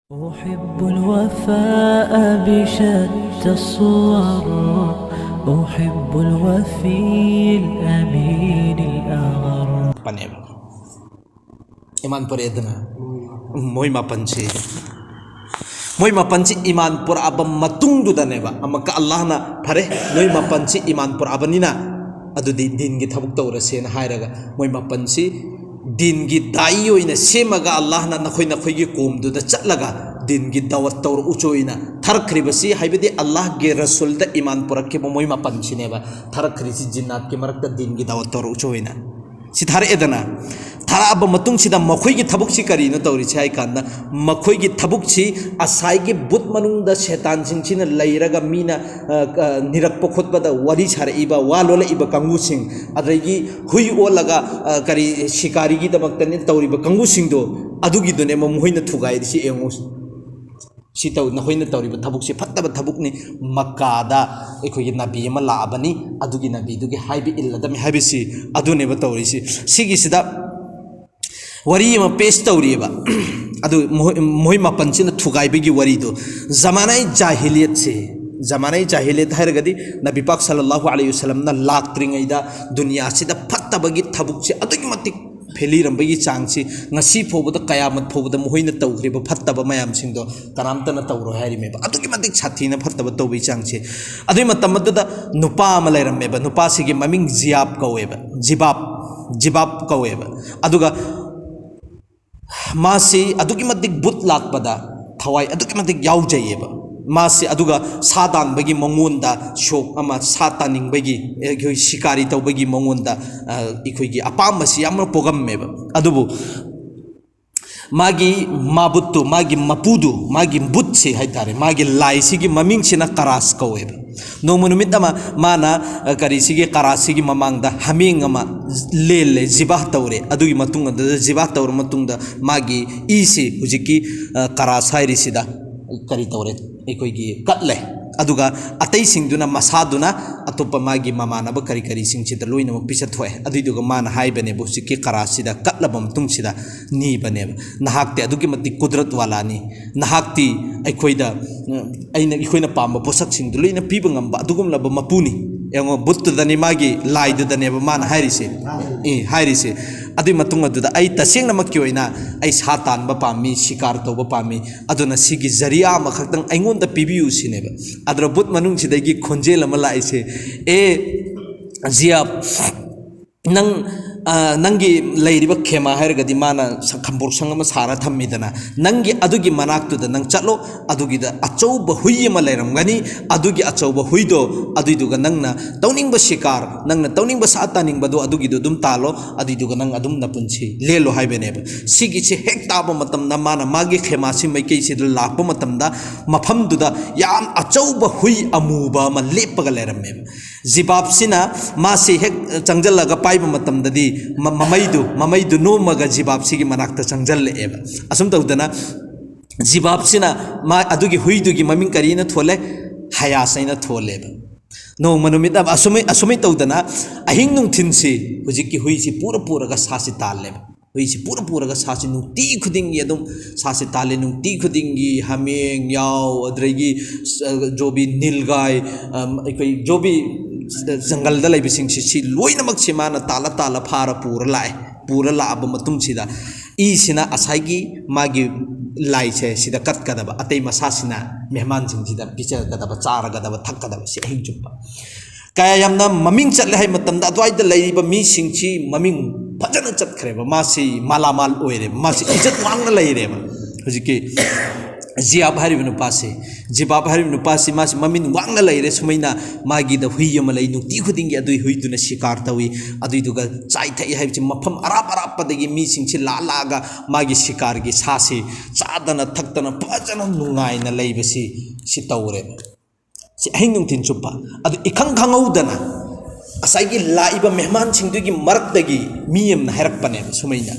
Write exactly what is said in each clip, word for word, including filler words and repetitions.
أحب الوفاء بشتى الصور، أحب الوفي الأمين الأغر. ꯄꯅꯦꯕ꯫ ꯏꯃꯥꯟ ꯄꯨꯔꯛꯑꯦꯗꯅ꯫ ꯃꯣꯏ ꯃꯥꯄꯟꯁꯤ꯫ ꯃꯣꯏ ꯃꯥꯄꯟꯁꯤ ꯏꯃꯥꯟ ꯄꯨꯔꯛꯑꯕ ꯃꯇꯨꯡꯗꯨꯗꯅꯦꯕ꯫ ꯑꯃꯨꯛꯀ ꯑꯜꯂꯥꯍꯅ "ꯐꯔꯦ, ꯅꯣꯏ ꯃꯥꯄꯟꯁꯤ ꯏꯃꯥꯟ ꯄꯨꯔꯛꯑꯕꯅꯤꯅ ꯑꯗꯨꯗꯤ ꯗꯤꯟꯒꯤ ꯊꯕꯛ ꯇꯧꯔꯁꯦꯅ" ꯍꯥꯏꯔꯒ ꯃꯣꯏ ꯃꯥꯄꯟꯁꯤ ꯗꯤꯟꯒꯤ ꯗꯥꯏ ꯑꯣꯏꯅ ꯁꯦꯝꯃꯒ ꯑꯜꯂꯥꯍꯅ ꯅꯈꯣꯏ ꯅꯈꯣꯏꯒꯤ ꯀꯣꯝꯗꯨꯗ ꯆꯠꯂꯒ ꯗꯤꯟꯒꯤ ꯗꯥꯋꯠ ꯇꯧꯔꯛꯎꯆꯣꯅ ꯊꯥꯔꯛꯈ꯭ꯔꯤꯕꯁꯤ, ꯍꯥꯏꯕꯗꯤ ꯑꯜꯂꯥꯍꯒꯤ ꯔꯁꯨꯜꯗ ꯏꯃꯥꯟ ꯄꯨꯔꯛꯈꯤꯕ ꯃꯣꯏ ꯃꯥꯄꯟꯁꯤꯅꯦꯕ ꯊꯥꯔꯛꯈ꯭ꯔꯤꯁꯤ, ꯖꯤꯟꯅꯥꯠꯀꯤ ꯃꯔꯛꯇ ꯗꯤꯟꯒꯤ ꯗꯥꯋꯠ ꯇꯧꯔꯛꯎꯆꯣꯅ꯫ ꯁꯤ ꯊꯥꯔꯛꯑꯦꯗꯅ꯫ ꯊꯥꯔꯛꯑꯕ ꯃꯇꯨꯡꯁꯤꯗ ꯃꯈꯣꯏꯒꯤ ꯊꯕꯛꯁꯤ ꯀꯔꯤꯅꯣ ꯇꯧꯔꯤꯁꯦ ꯍꯥꯏ ꯀꯥꯟꯗ, ꯃꯈꯣꯏꯒꯤ ꯊꯕꯛꯁꯤ ꯉꯁꯥꯏꯒꯤ ꯕꯨꯠ ꯃꯅꯨꯡꯗ ꯁꯦꯇꯥꯟꯁꯤꯡꯁꯤꯅ ꯂꯩꯔꯒ ꯃꯤꯅ, ꯑ, ꯑ, ꯅꯤꯔꯛꯄ ꯈꯣꯠꯄꯗ ꯋꯥꯔꯤ ꯁꯥꯔꯛꯏꯕ, ꯋꯥ ꯂꯣꯜꯂꯛꯏꯕ ꯀꯥꯡꯕꯨꯁꯤꯡ, ꯑꯗꯒꯤ ꯍꯨꯏ ꯑꯣꯜꯂꯒ, ꯑ, ꯀꯔꯤ ꯁꯤꯀꯥꯔꯤꯒꯤꯗꯃꯛꯇꯅꯦ ꯇꯧꯔꯤꯕ ꯀꯥꯡꯕꯨꯁꯤꯡꯗꯣ, ꯑꯗꯨꯒꯤꯗꯨꯅꯦꯕ ꯃꯈꯣꯏꯅ ꯊꯨꯒꯥꯏꯔꯤꯁꯤ꯫ ꯌꯦꯡꯉꯨ, ꯁꯤ ꯇꯧ, ꯅꯈꯣꯏꯅ ꯇꯧꯔꯤꯕ ꯊꯕꯛꯁꯤ ꯐꯠꯇꯕ ꯊꯕꯛꯅꯤ꯫ ꯃꯛꯀꯥꯗ ꯑꯩꯈꯣꯏꯒꯤ ꯅꯕꯤ ꯑꯃ ꯂꯥꯛꯑꯕꯅꯤ, ꯑꯗꯨꯒꯤ ꯅꯕꯤꯗꯨꯒꯤ ꯍꯥꯏꯕ ꯏꯜꯂꯗꯕꯅꯤ ꯍꯥꯏꯕꯁꯤ ꯑꯗꯨꯅꯦꯕ ꯇꯧꯔꯤꯁꯤ꯫ ꯁꯤꯒꯤꯁꯤꯗ ꯋꯥꯔꯤ ꯑꯃ ꯄꯦꯁ ꯇꯧꯔꯤꯑꯕ꯫ ꯑꯗꯨ ꯃꯈꯣꯏ, ꯃꯈꯣꯏ ꯃꯥꯄꯟꯁꯤꯅ ꯊꯨꯒꯥꯏꯕꯒꯤ ꯋꯥꯔꯤꯗꯣ, ꯖꯃꯥꯅꯥꯏ ꯖꯥꯍꯤꯂꯤꯌꯠꯁꯦ, ꯖꯃꯥꯅꯥꯏ ꯖꯥꯍꯤꯂꯤꯌꯠ ꯍꯥꯏꯔꯒꯗꯤ ꯅꯕꯤ ꯄꯥꯛ ꯁꯜꯂꯜꯂꯥꯍꯨ ꯑꯂꯩꯍꯤ ꯋꯁꯜꯂꯝꯅ ꯂꯥꯛꯇ꯭ꯔꯤꯉꯩꯗ ꯗꯨꯅꯤꯌꯥꯁꯤꯗ ꯐꯠꯇꯕꯒꯤ ꯊꯕꯛꯁꯦ ꯑꯗꯨꯛꯀꯤ ꯃꯇꯤꯛ ꯐꯦꯂꯤꯔꯝꯕꯒꯤ ꯆꯥꯡꯁꯤ ꯉꯁꯤ ꯐꯥꯎꯕꯗ, ꯀꯌꯥꯃꯠ ꯐꯥꯎꯕꯗ ꯃꯈꯣꯏꯅ ꯇꯧꯈ꯭ꯔꯤꯕ ꯐꯠꯇꯕ ꯃꯌꯥꯝꯁꯤꯡꯗꯣ ꯀꯅꯥꯝꯇꯅ ꯇꯧꯔꯣꯏ ꯍꯥꯏꯔꯤꯃꯦꯕ꯫ ꯑꯗꯨꯛꯀꯤ ꯃꯇꯤꯛ ꯁꯥꯊꯤꯅ ꯐꯠꯇꯕ ꯇꯧꯕꯒꯤ ꯆꯥꯡꯁꯦ꯫ ꯑꯗꯨꯒꯤ ꯃꯇꯝ ꯑꯗꯨꯗ ꯅꯨꯄꯥ ꯑꯃ ꯂꯩꯔꯝꯃꯦꯕ, ꯅꯨꯄꯥꯁꯤꯒꯤ ꯃꯃꯤꯡ ꯖꯤꯌꯥꯕ ꯀꯧꯋꯦꯕ, ꯖꯤꯕꯥꯕ, ꯖꯤꯕꯥꯕ ꯀꯧꯋꯦꯕ꯫ ꯑꯗꯨꯒ ꯃꯥꯁꯤ ꯑꯗꯨꯛꯀꯤ ꯃꯇꯤꯛ ꯕꯨꯠ ꯂꯥꯛꯄꯗ ꯊꯋꯥꯏ ꯑꯗꯨꯛꯀꯤ ꯃꯇꯤꯛ ꯌꯥꯎꯖꯩꯌꯦꯕ꯫ ꯃꯥꯁꯤ ꯑꯗꯨꯒ ꯁꯥ ꯇꯥꯟꯕꯒꯤ ꯃꯉꯣꯟꯗ ꯁꯣꯛ ꯑꯃ, ꯁꯥ ꯇꯥꯅꯤꯡꯕꯒꯤ, ꯑꯩꯈꯣꯏ ꯁꯤꯀꯥꯔꯤ ꯇꯧꯕꯒꯤ ꯃꯉꯣꯟꯗ, ꯑ, ꯑꯩꯈꯣꯏꯒꯤ ꯑꯄꯥꯝꯕꯁꯤ ꯌꯥꯝꯅ ꯄꯣꯛꯑꯝꯃꯦꯕ꯫ ꯑꯗꯨꯕꯨ ꯃꯥꯒꯤ ꯃꯥꯕꯨꯠꯇꯨ, ꯃꯥꯒꯤ ꯃꯄꯨꯗꯨ, ꯃꯥꯒꯤ ꯕꯨꯠꯁꯤ ꯍꯥꯏꯇꯥꯔꯦ, ꯃꯥꯒꯤ ꯂꯥꯏꯁꯤꯒꯤ ꯃꯃꯤꯡꯁꯤꯅ ꯀꯔꯥꯁ ꯀꯧꯋꯦꯕ꯫ ꯅꯣꯡꯃ ꯅꯨꯃꯤꯠ ꯑꯃ ꯃꯥꯅ, ꯑ, ꯀꯔꯤꯁꯤꯒꯤ, ꯀꯔꯥꯁꯤꯒꯤ ꯃꯃꯥꯡꯗ ꯍꯥꯃꯦꯡ ꯑꯃ ꯂꯦꯜꯂꯦ, ꯖꯤꯕꯥ ꯇꯧꯔꯦ꯫ ꯑꯗꯨꯒꯤ ꯃꯇꯨꯡ ꯑꯗꯨꯗ ꯖꯤꯕꯥ ꯇꯧꯔ ꯃꯇꯨꯡꯗ ꯃꯥꯒꯤ ꯏꯁꯤ ꯍꯧꯖꯤꯛꯀꯤ, ꯑ, ꯀꯔꯥꯁ ꯍꯥꯏꯔꯤꯁꯤꯗ ꯀꯔꯤ ꯇꯧꯔꯦ? ꯑꯩꯈꯣꯏꯒꯤ ꯀꯠꯂꯦ꯫ ꯑꯗꯨꯒ ꯑꯇꯩꯁꯤꯡꯗꯨꯅ ꯃꯁꯥꯗꯨꯅ ꯑꯇꯣꯞꯄ ꯃꯥꯒꯤ ꯃꯃꯥꯟꯅꯕ ꯀꯔꯤ ꯀꯔꯤꯁꯤꯡꯁꯤꯗ ꯂꯣꯏꯅꯃꯛ ꯄꯤꯖꯊꯣꯛꯑꯦ꯫ ꯑꯗꯨꯏꯗꯨꯒ ꯃꯥꯅ ꯍꯥꯏꯕꯅꯦꯕ, ꯍꯧꯖꯤꯛꯀꯤ ꯀꯔꯥꯁꯤꯗ ꯀꯠꯂꯕ ꯃꯇꯨꯡꯁꯤꯗ ꯅꯤꯕꯅꯦꯕ, "ꯅꯍꯥꯛꯇꯤ ꯑꯗꯨꯛꯀꯤ ꯃꯇꯤꯛ ꯀꯨꯗꯔꯠ ꯋꯥꯂꯥꯅꯤ, ꯅꯍꯥꯛꯇꯤ ꯑꯩꯈꯣꯏꯗ, ꯑꯩꯅ, ꯑꯩꯈꯣꯏꯅ ꯄꯥꯝꯕ ꯄꯣꯠꯁꯛꯁꯤꯡꯗꯨ ꯂꯣꯏꯅ ꯄꯤꯕ ꯉꯝꯕ ꯑꯗꯨꯒꯨꯝꯂꯕ ꯃꯄꯨꯅꯤ"꯫ ꯌꯦꯡꯉꯣ, ꯕꯨꯠꯇꯨꯗꯅꯤ, ꯃꯥꯒꯤ ꯂꯥꯏꯗꯨꯗꯅꯦꯕ ꯃꯥꯅ ꯍꯥꯏꯔꯤꯁꯦ꯫ ꯑꯦ, ꯍꯥꯏꯔꯤꯁꯦ꯫ ꯑꯗꯨꯒꯤ ꯃꯇꯨꯡ ꯑꯗꯨꯗ ꯑꯩ ꯇꯁꯦꯡꯅꯃꯛꯀꯤ ꯑꯣꯏꯅ ꯑꯩ ꯁꯥ ꯇꯥꯟꯕ ꯄꯥꯝꯃꯤ, ꯁꯤꯀꯥꯔ ꯇꯧꯕ ꯄꯥꯝꯃꯤ, ꯑꯗꯨꯅ ꯁꯤꯒꯤ ꯖꯔꯤꯌꯥ ꯑꯃꯈꯛꯇꯪ ꯑꯩꯉꯣꯟꯗ ꯄꯤꯕꯤꯌꯨ ꯁꯤꯅꯦꯕ꯫ ꯑꯗꯨꯗ ꯕꯨꯠ ꯃꯅꯨꯡꯁꯤꯗꯒꯤ ꯈꯣꯟꯖꯦꯜ ꯑꯃ ꯂꯥꯛꯏꯁꯦ, "ꯑꯦ ꯖꯤꯌꯥꯕ, ꯅꯪ, ꯑ, ꯅꯪꯒꯤ ꯂꯩꯔꯤꯕ ꯈꯦꯃꯥ ꯍꯥꯏꯔꯒꯗꯤ ꯃꯥꯅ ꯁ-, ꯈꯝꯕꯣꯔꯁꯪ ꯑꯃ ꯁꯥꯔ ꯊꯝꯃꯤꯗꯅ, ꯅꯪꯒꯤ ꯑꯗꯨꯒꯤ ꯃꯅꯥꯛꯇꯨꯗ ꯅꯪ ꯆꯠꯂꯣ, ꯑꯗꯨꯒꯤꯗ ꯑꯆꯧꯕ ꯍꯨꯏ ꯑꯃ ꯂꯩꯔꯝꯒꯅꯤ, ꯑꯗꯨꯒꯤ ꯑꯆꯧꯕ ꯍꯨꯏꯗꯣ, ꯑꯗꯨꯏꯗꯨꯒ ꯅꯪꯅ ꯇꯧꯅꯤꯡꯕ ꯁꯤꯀꯥꯔ, ꯅꯪꯅ ꯇꯧꯅꯤꯡꯕ ꯁꯥ ꯇꯥꯅꯤꯡꯕꯗꯣ ꯑꯗꯨꯒꯤꯗꯣ ꯑꯗꯨꯝ ꯇꯥꯜꯂꯣ, ꯑꯗꯨꯏꯗꯨꯒ ꯅꯪ ꯑꯗꯨꯝ ꯅꯄꯨꯟꯁꯤ ꯂꯦꯜꯂꯣ" ꯍꯥꯏꯕꯅꯦꯕ꯫ ꯁꯤꯒꯤꯁꯦ ꯍꯦꯛ ꯇꯥꯕ ꯃꯇꯝꯗ ꯃꯥꯅ ꯃꯥꯒꯤ ꯈꯦꯃꯥꯁꯤ ꯃꯥꯏꯀꯩꯁꯤꯗ ꯂꯥꯛꯄ ꯃꯇꯝꯗ ꯃꯐꯝꯗꯨꯗ ꯌꯥꯝ ꯑꯆꯧꯕ ꯍꯨꯏ ꯑꯃꯨꯕ ꯑꯃ ꯂꯦꯞꯄꯒ ꯂꯩꯔꯝꯃꯦꯕ꯫ ꯖꯤꯕꯥꯞꯁꯤꯅ ꯃꯥꯁꯤ ꯍꯦꯛ ꯆꯪꯁꯤꯜꯂꯒ ꯄꯥꯏꯕ ꯃꯇꯝꯗꯗꯤ ꯃ-, ꯃꯃꯩꯗꯨ, ꯃꯃꯩꯗꯨ ꯅꯣꯝꯃꯒ ꯖꯤꯕꯥꯞꯁꯤꯒꯤ ꯃꯅꯥꯛꯇ ꯆꯪꯁꯤꯜꯂꯛꯑꯦꯕ꯫ ꯑꯁꯨꯝ ꯇꯧꯗꯅ ꯖꯤꯕꯥꯞꯁꯤꯅ ꯃꯥ ꯑꯗꯨꯒꯤ ꯍꯨꯏꯗꯨꯒꯤ ꯃꯃꯤꯡ ꯀꯔꯤꯅ ꯊꯣꯜꯂꯦ? ꯍꯌꯥꯁ ꯍꯥꯏꯅ ꯊꯣꯜꯂꯦꯕ꯫ ꯅꯣꯡꯃ ꯅꯨꯃꯤꯠ ꯑꯃ ꯑꯁꯨꯃꯥꯏ, ꯑꯁꯨꯃꯥꯏ ꯇꯧꯗꯅ ꯑꯍꯤꯡ ꯅꯨꯡꯊꯤꯟꯁꯤ ꯍꯧꯖꯤꯛꯀꯤ ꯍꯨꯏꯁꯤ ꯄꯨꯔ ꯄꯨꯔꯒ ꯁꯥꯁꯤ ꯇꯥꯜꯂꯦꯕ꯫ ꯍꯨꯏꯁꯤ ꯄꯨꯔ ꯄꯨꯔꯒ ꯁꯥꯁꯤ ꯅꯨꯡꯇꯤ ꯈꯨꯗꯤꯡꯒꯤ ꯑꯗꯨꯝ ꯁꯥꯁꯤ ꯇꯥꯜꯂꯦ꯫ ꯅꯨꯡꯇꯤ ꯈꯨꯗꯤꯡꯒꯤ ꯍꯥꯃꯦꯡ, ꯌꯥꯎ, ꯑꯗꯨꯗꯒꯤ, ꯑ, ꯖꯣꯕꯤ, ꯅꯤꯜꯒꯥꯏ, ꯑ, ꯑꯩꯈꯣꯏ ꯖꯣꯕꯤ, ꯁꯤꯗ ꯖꯪꯒꯜꯗ ꯂꯩꯕꯁꯤꯡꯁꯤ, ꯁꯤ ꯂꯣꯏꯅꯃꯛꯁꯤ ꯃꯥꯅ ꯇꯥꯜꯂ ꯇꯥꯜꯂ ꯐꯥꯔ ꯄꯨꯔ ꯂꯥꯛꯑꯦ꯫ ꯄꯨꯔ ꯂꯥꯛꯑꯕ ꯃꯇꯨꯡꯁꯤꯗ ꯏꯁꯤꯅ ꯉꯁꯥꯏꯒꯤ ꯃꯥꯒꯤ ꯂꯥꯏꯁꯦ ꯁꯤꯗ ꯀꯠꯀꯗꯕ, ꯑꯇꯩ ꯃꯁꯥꯁꯤꯅ ꯃꯦꯍꯃꯥꯟꯁꯤꯡꯁꯤꯗ ꯄꯤꯖꯒꯗꯕ, ꯆꯥꯔꯒꯗꯕ, ꯊꯛꯀꯗꯕ, ꯁꯤ ꯑꯍꯤꯡ ꯆꯨꯞꯄ꯫ ꯀꯌꯥ ꯌꯥꯝꯅ ꯃꯃꯤꯡ ꯆꯠꯂꯦ ꯍꯥꯏ ꯃꯇꯝꯗ, ꯑꯗꯨꯋꯥꯏꯗ ꯂꯩꯔꯤꯕ ꯃꯤꯁꯤꯡꯁꯤ ꯃꯃꯤꯡ ꯐꯖꯅ ꯆꯠꯈ꯭ꯔꯦꯕ꯫ ꯃꯥꯁꯤ ꯃꯥꯂꯥꯃꯥꯜ ꯑꯣꯏꯔꯦꯕ, ꯃꯥꯁꯤ ꯏꯖꯠ ꯋꯥꯡꯅ ꯂꯩꯔꯦꯕ꯫ ꯍꯧꯖꯤꯛꯀꯤ ꯖꯤꯌꯥꯕ ꯍꯥꯏꯔꯤꯕ ꯅꯨꯄꯥꯁꯤ, ꯖꯤꯕꯥꯕ ꯍꯥꯏꯔꯤꯕ ꯅꯨꯄꯥꯁꯤ, ꯃꯥꯁꯤ ꯃꯃꯤꯡ ꯋꯥꯡꯅ ꯂꯩꯔꯦ꯫ ꯁꯨꯃꯥꯏꯅ ꯃꯥꯒꯤꯗ ꯍꯨꯏ ꯑꯃ ꯂꯩ, ꯅꯨꯡꯇꯤ ꯈꯨꯗꯤꯡꯒꯤ ꯑꯗꯨꯒꯤ ꯍꯨꯏꯗꯨꯅ ꯁꯤꯀꯥꯔ ꯇꯧꯏ, ꯑꯗꯨꯏꯗꯨꯒ ꯆꯥꯏ ꯊꯛꯏ ꯍꯥꯏꯕꯁꯤ ꯃꯐꯝ ꯑꯔꯥꯞ ꯑꯔꯥꯞꯄꯗꯒꯤ ꯃꯤꯁꯤꯡꯁꯤ ꯂꯥꯛꯑ ꯂꯥꯛꯑꯒ ꯃꯥꯒꯤ ꯁꯤꯀꯥꯔꯒꯤ ꯁꯥꯁꯤ ꯆꯥꯗꯅ ꯊꯛꯇꯅ ꯐꯖꯅ ꯅꯨꯡꯉꯥꯏꯅ ꯂꯩꯕꯁꯤ, ꯁꯤ ꯇꯧꯔꯦꯕ꯫ ꯁꯤ ꯑꯍꯤꯡ ꯅꯨꯡꯊꯤꯟ ꯆꯨꯞꯄ꯫ ꯑꯗꯨ ꯏꯈꯪ ꯈꯪꯍꯧꯗꯅ ꯉꯁꯥꯏꯒꯤ ꯂꯥꯛꯏꯕ ꯃꯦꯍꯃꯥꯟꯁꯤꯡꯗꯨꯒꯤ ꯃꯔꯛꯇꯒꯤ ꯃꯤ ꯑꯃꯅ ꯍꯥꯏꯔꯛꯄꯅꯦꯕ ꯁꯨꯃꯥꯏꯅ,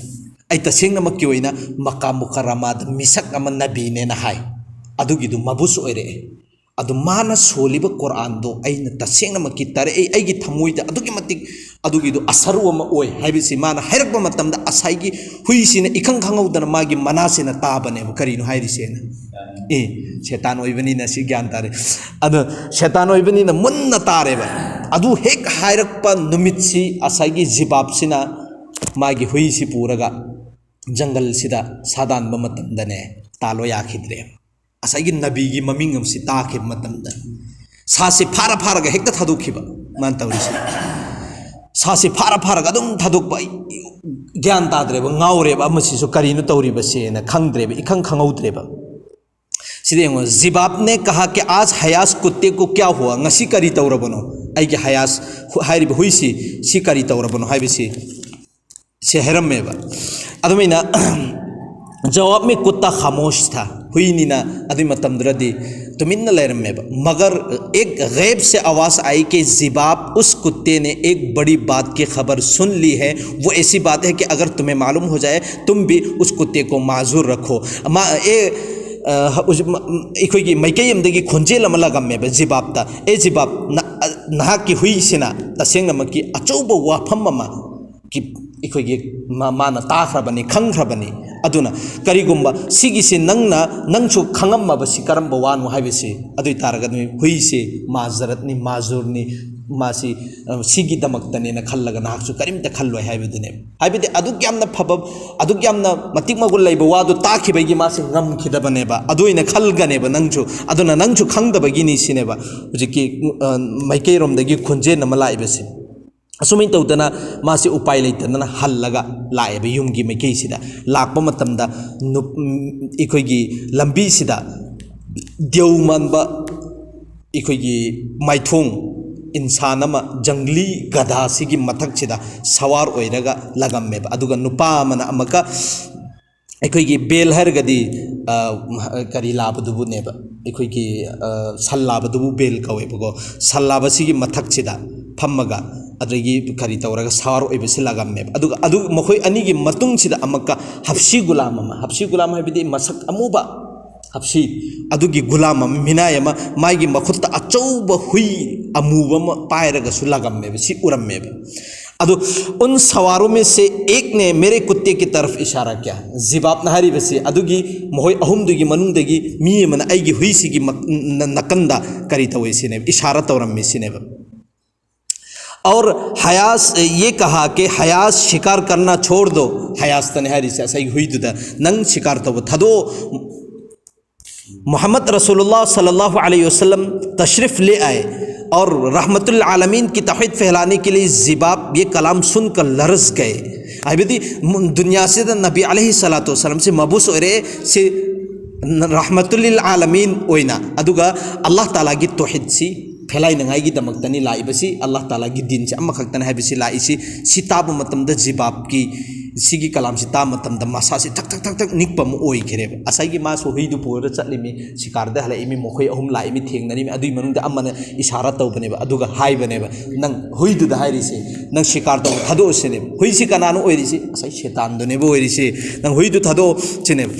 "ꯑꯩ ꯇꯁꯦꯡꯅꯃꯛꯀꯤ ꯑꯣꯏꯅ ꯃꯀꯥ ꯃꯨꯀꯔꯔꯃꯥꯗ ꯃꯤꯁꯛ ꯑꯃ ꯅꯕꯤꯅꯦꯅ ꯍꯥꯏ, ꯑꯗꯨꯒꯤꯗꯨ ꯃꯕꯨꯁ ꯑꯣꯏꯔꯛꯑꯦ"꯫ ꯑꯗꯨ ꯃꯥꯅ ꯁꯣꯜꯂꯤꯕ ꯀꯨꯔꯥꯟꯗꯣ ꯑꯩꯅ ꯇꯁꯦꯡꯅꯃꯛꯀꯤ ꯇꯥꯔꯛꯏ, ꯑꯩꯒꯤ ꯊꯃꯣꯏꯗ ꯑꯗꯨꯛꯀꯤ ꯃꯇꯤꯛ ꯑꯗꯨꯒꯤꯗꯣ ꯑꯁꯔꯨ ꯑꯃ ꯑꯣꯏ ꯍꯥꯏꯕꯁꯤ ꯃꯥꯅ ꯍꯥꯏꯔꯛꯄ ꯃꯇꯝꯗ, ꯉꯁꯥꯏꯒꯤ ꯍꯨꯏꯁꯤꯅ ꯏꯈꯪ ꯈꯪꯍꯧꯗꯅ ꯃꯥꯒꯤ ꯃꯅꯥꯁꯤꯅ ꯇꯥꯕꯅꯦꯕ, "ꯀꯔꯤꯅꯣ ꯍꯥꯏꯔꯤꯁꯦꯅ?" ꯑꯦ, ꯁꯦꯇꯥꯟ ꯑꯣꯏꯕꯅꯤꯅ ꯁꯤ ꯒ꯭ꯌꯥꯟ ꯇꯥꯔꯦ꯫ ꯑꯗꯣ ꯁꯦꯇꯥꯟ ꯑꯣꯏꯕꯅꯤꯅ ꯃꯨꯟꯅ ꯇꯥꯔꯦꯕ꯫ ꯑꯗꯨ ꯍꯦꯛ ꯍꯥꯏꯔꯛꯄ ꯅꯨꯃꯤꯠꯁꯤ ꯉꯁꯥꯏꯒꯤ ꯖꯤꯕꯥꯞꯁꯤꯅ ꯃꯥꯒꯤ ꯍꯨꯏꯁꯤ ꯄꯨꯔꯒ ꯖꯪꯒꯜꯁꯤꯗ ꯁꯥꯗꯥꯟꯕ ꯃꯇꯝꯗꯅꯦ, ꯇꯥꯜꯂꯣ ꯌꯥꯈꯤꯗ꯭ꯔꯦꯕ꯫ ꯉꯁꯥꯏꯒꯤ ꯅꯕꯤꯒꯤ ꯃꯃꯤꯡ ꯑꯃꯁꯤ ꯇꯥꯈꯤꯕ ꯃꯇꯝꯗ ꯁꯥꯁꯤ ꯐꯥꯔ ꯐꯥꯔꯒ ꯍꯦꯛꯇ ꯊꯥꯗꯣꯛꯈꯤꯕ꯫ ꯃꯥꯅ ꯇꯧꯔꯤꯁꯤ, ꯁꯥꯁꯤ ꯐꯥꯔ ꯐꯥꯔꯒ ꯑꯗꯨꯝ ꯊꯥꯗꯣꯛꯄ꯫ ꯑꯩ ꯒ꯭ꯌꯥꯟ ꯇꯥꯗ꯭ꯔꯦꯕ, ꯉꯥꯎꯔꯦꯕ, ꯑꯃꯁꯤꯁꯨ ꯀꯔꯤꯅꯣ ꯇꯧꯔꯤꯕꯁꯦꯅ ꯈꯪꯗ꯭ꯔꯦꯕ, ꯏꯈꯪ ꯈꯪꯍꯧꯗ꯭ꯔꯦꯕ꯫ ꯁꯤꯗ ꯌꯦꯡꯉꯣ, "ꯖꯤꯕꯥꯞꯅꯦ ꯀꯍꯥ ꯀꯤ ꯑꯥꯖ ꯍꯌꯥꯁ ꯀꯨꯠꯇꯦ ꯀꯣ ꯀ꯭ꯌꯥ ꯍꯨꯋꯥ?" ꯉꯁꯤ ꯀꯔꯤ ꯇꯧꯔꯕꯅꯣ? ꯑꯩꯒꯤ ꯍꯌꯥꯁ, ꯍꯨ-, ꯍꯥꯏꯔꯤꯕ ꯍꯨꯏꯁꯤ, ꯁꯤ ꯀꯔꯤ ꯇꯧꯔꯕꯅꯣ ꯍꯥꯏꯕꯁꯤ ꯁꯤ ꯍꯥꯏꯔꯝꯃꯦꯕ꯫ ꯑꯗꯨꯃꯥꯏꯅ ꯖꯋꯥꯕ ꯃꯦ ꯀꯨꯠꯇꯥ ꯈꯥꯃꯣꯁ ꯊꯥ, ꯍꯨꯏꯅꯤꯅ ꯑꯗꯨꯒꯤ ꯃꯇꯝꯗꯨꯗꯗꯤ ꯇꯨꯃꯤꯟꯅ ꯂꯩꯔꯝꯃꯦꯕ꯫ "ꯃꯒꯔ ꯑꯦꯛ ꯒꯩꯕ ꯁꯦ ꯑꯋꯥꯖ ꯑꯥꯏ ꯀꯦ ꯖꯤꯕꯥꯞ ꯎꯁ ꯀꯨꯠꯇꯦ ꯅꯦ ꯑꯦꯛ ꯕꯗꯤ ꯕꯥꯠ ꯀꯤ ꯈꯕꯔ ꯁꯨꯟ ꯂꯤ ꯍꯦ, ꯋꯣ ꯑꯦꯁꯤ ꯕꯥꯠ ꯍꯦ ꯀꯤ ꯑꯒꯔ ꯇꯨꯝꯍꯦ ꯃꯥꯂꯨꯝ ꯍꯣ ꯖꯥꯌꯦ, ꯇꯨꯝ ꯚꯤ ꯎꯁ ꯀꯨꯠꯇꯦ ꯀꯣ ꯃꯥꯖꯨꯔ ꯔꯈꯣ"꯫ ꯃꯥ, ꯑꯦ, ꯑ, ꯍꯧꯖꯤꯛ ꯃ-, ꯑꯩꯈꯣꯏꯒꯤ ꯃꯥꯏꯀꯩ ꯑꯃꯗꯒꯤ ꯈꯣꯟꯖꯦꯜ ꯑꯃ ꯂꯥꯛꯑꯝꯃꯦꯕ ꯖꯤꯕꯥꯞꯇ, "ꯑꯦ ꯖꯤꯕꯥꯞ, ꯅ-, ꯑ, ꯅꯍꯥꯛꯀꯤ ꯍꯨꯏꯁꯤꯅ ꯇꯁꯦꯡꯅꯃꯛꯀꯤ ꯑꯆꯧꯕ ꯋꯥꯐꯝ ꯑꯃ ꯀꯤ-, ꯑꯩꯈꯣꯏꯒꯤ ꯃꯥ-, ꯃꯥꯅ ꯇꯥꯈ꯭ꯔꯕꯅꯤ, ꯈꯪꯈ꯭ꯔꯕꯅꯤ꯫ ꯑꯗꯨꯅ ꯀꯔꯤꯒꯨꯝꯕ ꯁꯤꯒꯤꯁꯤ ꯅꯪꯅ, ꯅꯪꯁꯨ ꯈꯪꯉꯝꯃꯕꯁꯤ ꯀꯔꯝꯕ ꯋꯥꯅꯣ ꯍꯥꯏꯕꯁꯤ, ꯑꯗꯨ ꯑꯣꯏ ꯇꯥꯔꯒꯗꯤ ꯍꯨꯏꯁꯤ ꯃꯥꯖꯔꯠꯅꯤ, ꯃꯥꯖꯨꯔꯅꯤ, ꯃꯥꯁꯤ, ꯑ, ꯁꯤꯒꯤꯗꯃꯛꯇꯅꯦꯅ ꯈꯜꯂꯒ ꯅꯍꯥꯛꯁꯨ ꯀꯔꯤꯝꯇ ꯈꯜꯂꯣꯏ ꯍꯥꯏꯕꯗꯨꯅꯦꯕ꯫ ꯍꯥꯏꯕꯗꯤ ꯑꯗꯨꯛ ꯌꯥꯝꯅ ꯐꯕ, ꯑꯗꯨꯛ ꯌꯥꯝꯅ ꯃꯇꯤꯛ ꯃꯒꯨꯟ ꯂꯩꯕ ꯋꯥꯗꯨ ꯇꯥꯈꯤꯕꯒꯤ ꯃꯥꯁꯤ ꯉꯝꯈꯤꯗꯕꯅꯦꯕ꯫ ꯑꯗꯨ ꯑꯣꯏꯅ ꯈꯜꯒꯅꯦꯕ ꯅꯪꯁꯨ꯫ ꯑꯗꯨꯅ ꯅꯪꯁꯨ ꯈꯪꯗꯕꯒꯤꯅꯤ ꯁꯤꯅꯦꯕ ꯍꯧꯖꯤꯛꯀꯤ, ꯑ, ꯃꯥꯏꯀꯩꯔꯣꯝꯗꯒꯤ ꯈꯣꯟꯖꯦꯜ ꯑꯃ ꯂꯥꯛꯏꯕꯁꯤ꯫ ꯑꯁꯨꯃꯥꯏꯅ ꯇꯧꯗꯅ ꯃꯥꯁꯤ ꯎꯄꯥꯏ ꯂꯩꯇꯗꯅ ꯍꯜꯂꯒ ꯂꯥꯛꯑꯦꯕ ꯌꯨꯝꯒꯤ ꯃꯥꯏꯀꯩꯁꯤꯗ꯫ ꯂꯥꯛꯄ ꯃꯇꯝꯗ ꯅꯨꯞ-, ꯑꯩꯈꯣꯏꯒꯤ ꯂꯝꯕꯤꯁꯤꯗ ꯗ꯭ꯌꯧ ꯃꯥꯟꯕ ꯑꯩꯈꯣꯏꯒꯤ ꯃꯥꯏꯊꯣꯡ, ꯏꯟꯁꯥꯟ ꯑꯃ, ꯖꯪꯒꯂꯤ ꯒꯙꯥꯁꯤꯒꯤ ꯃꯊꯛꯁꯤꯗ ꯁꯋꯥꯔ ꯑꯣꯏꯔꯒ ꯂꯥꯛꯑꯝꯃꯦꯕ꯫ ꯑꯗꯨꯒ ꯅꯨꯄꯥ ꯑꯃꯅ ꯑꯃꯨꯛꯀ ꯑꯩꯈꯣꯏꯒꯤ ꯕꯦꯜ ꯍꯥꯏꯔꯒꯗꯤ, ꯑ, ꯀꯔꯤ ꯂꯥꯕꯗꯨꯕꯨꯅꯦꯕ, ꯑꯩꯈꯣꯏꯒꯤ, ꯑ, ꯁꯟ ꯂꯥꯕꯗꯨꯕꯨ ꯕꯦꯜ ꯀꯧꯋꯦꯕꯀꯣ꯫ ꯁꯟ ꯂꯥꯕꯁꯤꯒꯤ ꯃꯊꯛꯁꯤꯗ ꯐꯝꯃꯒ, ꯑꯗꯒꯤ ꯀꯔꯤ ꯇꯧꯔꯒ ꯁꯋꯥꯔ ꯑꯣꯏꯕꯁꯤ ꯂꯥꯛꯑꯝꯃꯦꯕ꯫ ꯑꯗꯨꯒ ꯑꯗꯨ ꯃꯈꯣꯏ ꯑꯅꯤꯒꯤ ꯃꯇꯨꯡꯁꯤꯗ ꯑꯃꯨꯛꯀ ꯍꯞꯁꯤ ꯒꯨꯂꯥꯝ ꯑꯃ, ꯍꯞꯁꯤ ꯒꯨꯂꯥꯝ ꯍꯥꯏꯕꯗꯤ ꯃꯁꯛ ꯑꯃꯨꯕ, ꯍꯞꯁꯤ ꯑꯗꯨꯒꯤ ꯒꯨꯂꯥꯝ ꯑꯃ, ꯃꯤꯅꯥꯏ ꯑꯃ, ꯃꯥꯒꯤ ꯃꯈꯨꯠꯇ ꯑꯆꯧꯕ ꯍꯨꯏ ꯑꯃꯨꯕ ꯑꯃ ꯄꯥꯏꯔꯒꯁꯨ ꯂꯥꯛꯂꯝꯃꯦꯕ, ꯁꯤ ꯎꯔꯝꯃꯦꯕ꯫ ꯑꯗꯨ, "उन सवारों में से एक ने मेरे कुत्ते की तरफ इशारा किया।" ꯖꯤꯕꯥꯞꯅ ꯍꯥꯏꯔꯤꯕꯁꯤ ꯑꯗꯨꯒꯤ ꯃꯈꯣꯏ ꯑꯍꯨꯝꯗꯨꯒꯤ ꯃꯅꯨꯡꯗꯒꯤ ꯃꯤ ꯑꯃꯅ ꯑꯩꯒꯤ ꯍꯨꯏꯁꯤꯒꯤ ꯃꯛ-, ꯅ-, ꯅꯥꯀꯟꯗ ꯀꯔꯤ ꯇꯧꯏ ꯁꯤꯅꯦꯕ, ꯏꯁꯥꯔꯥ ꯇꯧꯔꯝꯃꯤ ꯁꯤꯅꯦꯕ꯫ "और हयास ये कहा कि हयास शिकार करना छोड़ दो।" ꯍꯌꯥꯁꯇꯅꯦ ꯍꯥꯏꯔꯤꯁꯦ, ꯉꯁꯥꯏꯒꯤ ꯍꯨꯏꯗꯨꯗ, "ꯅꯪ ꯁꯤꯀꯥꯔ ꯇꯧꯕ ꯊꯥꯗꯣꯛꯑꯣ, मोहम्मद रसूलुल्लाह सल्लल्लाहु अलैहि वसल्लम तशरीफ़ ले आए और रहमतुल आलमीन की तौहीद फैलाने के लिए ज़िबाब ये कलाम सुनकर लरज़ गए।" ꯍꯥꯏꯕꯗꯤ, ꯃꯨ-, ꯗꯨꯅꯤꯌꯥꯁꯤꯗ ꯅꯕꯤ ꯑꯂꯩꯍꯤ ꯁꯂꯥꯇꯨ ꯋꯁꯂꯥꯝꯁꯤ ꯃꯕꯨꯁ ꯑꯣꯏꯔꯦ, ꯁꯤ ꯔꯍꯃꯇꯨꯜ ꯂꯤꯜ ꯑꯥꯂꯃꯤꯟ ꯑꯣꯏꯅ, ꯑꯗꯨꯒ ꯑꯜꯂꯥꯍ ꯇꯥꯂꯥꯒꯤ ꯇꯣꯍꯤꯗꯁꯤ ꯐꯦꯂꯥꯏꯅꯉꯥꯏꯒꯤꯗꯃꯛꯇꯅꯤ ꯂꯥꯛꯏꯕꯁꯤ, ꯑꯜꯂꯥꯍ ꯇꯥꯂꯥꯒꯤ ꯗꯤꯟꯁꯤ ꯑꯃꯈꯛꯇꯅꯤ ꯍꯥꯏꯕꯁꯤ ꯂꯥꯛꯏꯁꯤ꯫ ꯁꯤ ꯇꯥꯕ ꯃꯇꯝꯗ ꯖꯤꯕꯥꯞꯀꯤ ꯁꯤꯒꯤ ꯀꯂꯥꯝꯁꯤ ꯇꯥꯕ ꯃꯇꯝꯗ ꯃꯁꯥꯁꯤ ꯊꯛ ꯊꯛ ꯊꯛ ꯊꯛ ꯅꯤꯛꯄ ꯑꯃ ꯑꯣꯏꯈ꯭ꯔꯦꯕ꯫ ꯉꯁꯥꯏꯒꯤ ꯃꯥꯁꯨ ꯍꯨꯏꯗꯨ ꯄꯨꯔꯒ ꯆꯠꯂꯤꯃꯤ, ꯁꯤꯀꯥꯔꯗ ꯍꯜꯂꯛꯏꯃꯤ, ꯃꯈꯣꯏ ꯑꯍꯨꯝ ꯂꯥꯛꯏꯃꯤ, ꯊꯦꯡꯅꯔꯤꯃꯤ, ꯑꯗꯨꯒꯤ ꯃꯅꯨꯡꯗ ꯑꯃꯅ ꯏꯁꯥꯔꯥ ꯇꯧꯕꯅꯦꯕ, ꯑꯗꯨꯒ ꯍꯥꯏꯕꯅꯦꯕ, "ꯅꯪ ꯍꯨꯏꯗꯨꯗ ꯍꯥꯏꯔꯤꯁꯦ, ꯅꯪ ꯁꯤꯀꯥꯔ ꯇꯧꯕ ꯊꯥꯗꯣꯛꯑꯣ ꯁꯤꯅꯦꯕ꯫ ꯍꯨꯏꯁꯤ ꯀꯅꯥꯅꯣ ꯑꯣꯏꯔꯤꯁꯤ? ꯉꯁꯥꯏ ꯁꯦꯇꯥꯟꯗꯨꯅꯦꯕ ꯑꯣꯏꯔꯤꯁꯤ, ꯅꯪ ꯍꯨꯏꯗꯨ ꯊꯥꯗꯣꯛꯑꯣ ꯁꯤꯅꯦꯕ"꯫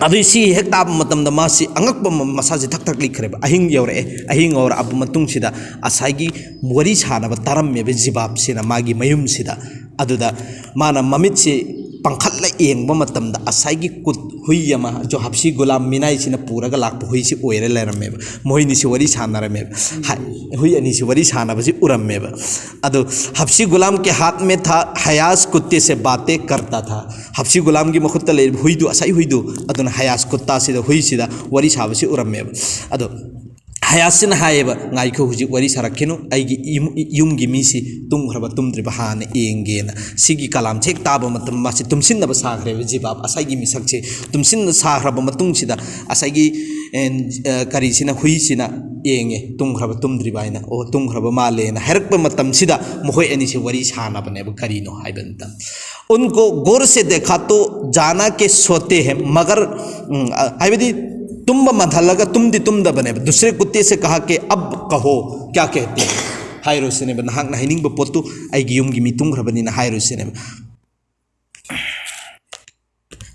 ꯑꯗꯨꯏ ꯁꯤ ꯍꯦꯛ ꯇꯥꯕ ꯃꯇꯝꯗ ꯃꯥꯁꯤ ꯑꯉꯛꯄ ꯑꯃ, ꯃꯁꯥꯁꯤ ꯊꯛ ꯊꯛ ꯅꯤꯛꯈ꯭ꯔꯦꯕ꯫ ꯑꯍꯤꯡ ꯌꯧꯔꯛꯑꯦ, ꯑꯍꯤꯡ ꯌꯧꯔꯛꯑꯕ ꯃꯇꯨꯡꯁꯤꯗ ꯉꯁꯥꯏꯒꯤ ꯋꯥꯔꯤ ꯁꯥꯟꯅꯕ ꯇꯥꯔꯝꯃꯦꯕ ꯖꯤꯕꯥꯞꯁꯤꯅ ꯃꯥꯒꯤ ꯃꯌꯨꯝꯁꯤꯗ꯫ ꯑꯗꯨꯗ ꯃꯥꯅ ꯃꯃꯤꯠꯁꯤ ꯄꯥꯡꯈꯠꯂ ꯌꯦꯡꯕ ꯃꯇꯝꯗ ꯉꯁꯥꯏꯒꯤ ꯀꯨꯠ ꯍꯨꯏ ꯑꯃ, ꯖꯣ ꯍꯞꯁꯤ ꯒꯨꯂꯥꯝ ꯃꯤꯅꯥꯏꯁꯤꯅ ꯄꯨꯔꯒ ꯂꯥꯛꯄ ꯍꯨꯏꯁꯤ ꯑꯣꯏꯔ ꯂꯩꯔꯝꯃꯦꯕ꯫ ꯃꯈꯣꯏꯅꯤꯁꯤ ꯋꯥꯔꯤ ꯁꯥꯟꯅꯔꯝꯃꯦꯕ꯫ ꯍꯥꯏ-, ꯍꯨꯏ ꯑꯅꯤꯁꯤ ꯋꯥꯔꯤ ꯁꯥꯟꯅꯕꯁꯤ ꯎꯔꯝꯃꯦꯕ꯫ ꯑꯗꯣ, "हबशी गुलाम के हाथ में था हयास कुत्ते से बातें करता था।" ꯍꯞꯁꯤ ꯒꯨꯂꯥꯝꯒꯤ ꯃꯈꯨꯠꯇ ꯂꯩꯔꯤꯕ ꯍꯨꯏꯗꯨ, ꯉꯁꯥꯏ ꯍꯨꯏꯗꯨ, ꯑꯗꯨꯅ ꯍꯌꯥꯁ ꯀꯨꯠꯇꯥꯁꯤꯗ, ꯍꯨꯏꯁꯤꯗ ꯋꯥꯔꯤ ꯁꯥꯕꯁꯤ ꯎꯔꯝꯃꯦꯕ꯫ ꯑꯗꯣ, ꯍꯌꯥꯁꯁꯤꯅ ꯍꯥꯏꯌꯦꯕ, "ꯉꯥꯏꯈꯣ, ꯍꯧꯖꯤꯛ ꯋꯥꯔꯤ ꯁꯥꯔꯛꯈꯤꯅꯨ, ꯑꯩꯒꯤ ꯏꯃꯨ-, ꯌꯨꯝꯒꯤ ꯃꯤꯁꯤ ꯇꯨꯝꯈ꯭ꯔꯕ ꯇꯨꯝꯗ꯭ꯔꯤꯕ ꯍꯥꯟꯅ ꯌꯦꯡꯒꯦꯅ"꯫ ꯁꯤꯒꯤ ꯀꯂꯥꯝꯁꯦ ꯍꯦꯛ ꯇꯥꯕ ꯃꯇꯝ ꯃꯥꯁꯤ ꯇꯨꯝꯁꯤꯟꯅꯕ ꯁꯥꯈ꯭ꯔꯦꯕ, ꯖꯤꯕꯥꯕ ꯉꯁꯥꯏꯒꯤ ꯃꯤꯁꯛꯁꯦ ꯇꯨꯝꯁꯤꯟꯅ ꯁꯥꯈ꯭ꯔꯕ ꯃꯇꯨꯡꯁꯤꯗ ꯉꯁꯥꯏꯒꯤ, ꯑꯦ, ꯑ, ꯀꯔꯤꯁꯤꯅ, ꯍꯨꯏꯁꯤꯅ ꯌꯦꯡꯉꯦ, ꯇꯨꯝꯈ꯭ꯔꯕ ꯇꯨꯝꯗ꯭ꯔꯤꯕ ꯍꯥꯏꯅ, "ꯑꯣ, ꯇꯨꯝꯈ꯭ꯔꯕ ꯃꯥꯜꯂꯦꯅ" ꯍꯥꯏꯔꯛꯄ ꯃꯇꯝꯁꯤꯗ ꯃꯈꯣꯏ ꯑꯅꯤꯁꯦ ꯋꯥꯔꯤ ꯁꯥꯟꯅꯕꯅꯦꯕ꯫ ꯀꯔꯤꯅꯣ ꯍꯥꯏꯕ ꯃꯇꯝ, "उनको गौर से देखा तो जाना के सोते हैं, मगर, ꯎꯝ, ꯑ, ꯍꯥꯏꯕꯗꯤ ꯇꯨꯝꯕ ꯃꯟꯊꯜꯂꯒ ꯇꯨꯝꯗꯤ ꯇꯨꯝꯗꯕꯅꯦꯕ꯫ दूसरे कुत्ते से कहा कि अब कहो क्या कहते हैं, ꯍꯥꯏꯔꯣ ꯁꯤꯅꯦꯕ, ꯅꯍꯥꯛꯅ ꯍꯥꯏꯅꯤꯡꯕ ꯄꯣꯠꯇꯨ ꯑꯩꯒꯤ ꯌꯨꯝꯒꯤ ꯃꯤ ꯇꯨꯝꯈ꯭ꯔꯕꯅꯤꯅ ꯍꯥꯏꯔꯣ ꯁꯤꯅꯦꯕ꯫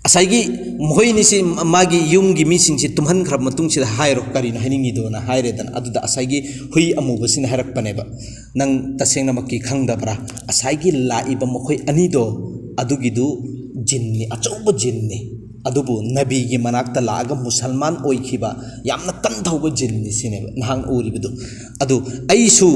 ꯉꯁꯥꯏꯒꯤ ꯃꯈꯣꯏ ꯑꯅꯤꯁꯤ ꯃꯥꯒꯤ ꯌꯨꯝꯒꯤ ꯃꯤꯁꯤꯡꯁꯤ ꯇꯨꯝꯍꯟꯈ꯭ꯔꯕ ꯃꯇꯨꯡꯁꯤꯗ ꯍꯥꯏꯔꯣ, ꯀꯔꯤꯅꯣ ꯍꯥꯏꯅꯤꯡꯉꯤꯗꯣꯅ ꯍꯥꯏꯔꯦꯗꯅ꯫ ꯑꯗꯨꯗ ꯉꯁꯥꯏꯒꯤ ꯍꯨꯏ ꯑꯃꯨꯕꯁꯤꯅ ꯍꯥꯏꯔꯛꯄꯅꯦꯕ, "ꯅꯪ ꯇꯁꯦꯡꯅꯃꯛꯀꯤ ꯈꯪꯗꯕ꯭ꯔꯥ? ꯉꯁꯥꯏꯒꯤ ꯂꯥꯛꯏꯕ ꯃꯈꯣꯏ ꯑꯅꯤꯗꯣ, ꯑꯗꯨꯒꯤꯗꯨ ꯖꯤꯟꯅꯤ, ꯑꯆꯧꯕ ꯖꯤꯟꯅꯤ꯫ ꯑꯗꯨꯕꯨ ꯅꯕꯤꯒꯤ ꯃꯅꯥꯛꯇ ꯂꯥꯛꯑꯒ ꯃꯨꯁꯜꯃꯥꯟ ꯑꯣꯏꯈꯤꯕ ꯌꯥꯝꯅ ꯀꯟꯊꯧꯕ ꯖꯤꯟꯅꯤ ꯁꯤꯅꯦꯕ ꯅꯍꯥꯛ ꯎꯔꯤꯕꯗꯨ꯫ ꯑꯗꯨ ꯑꯩꯁꯨ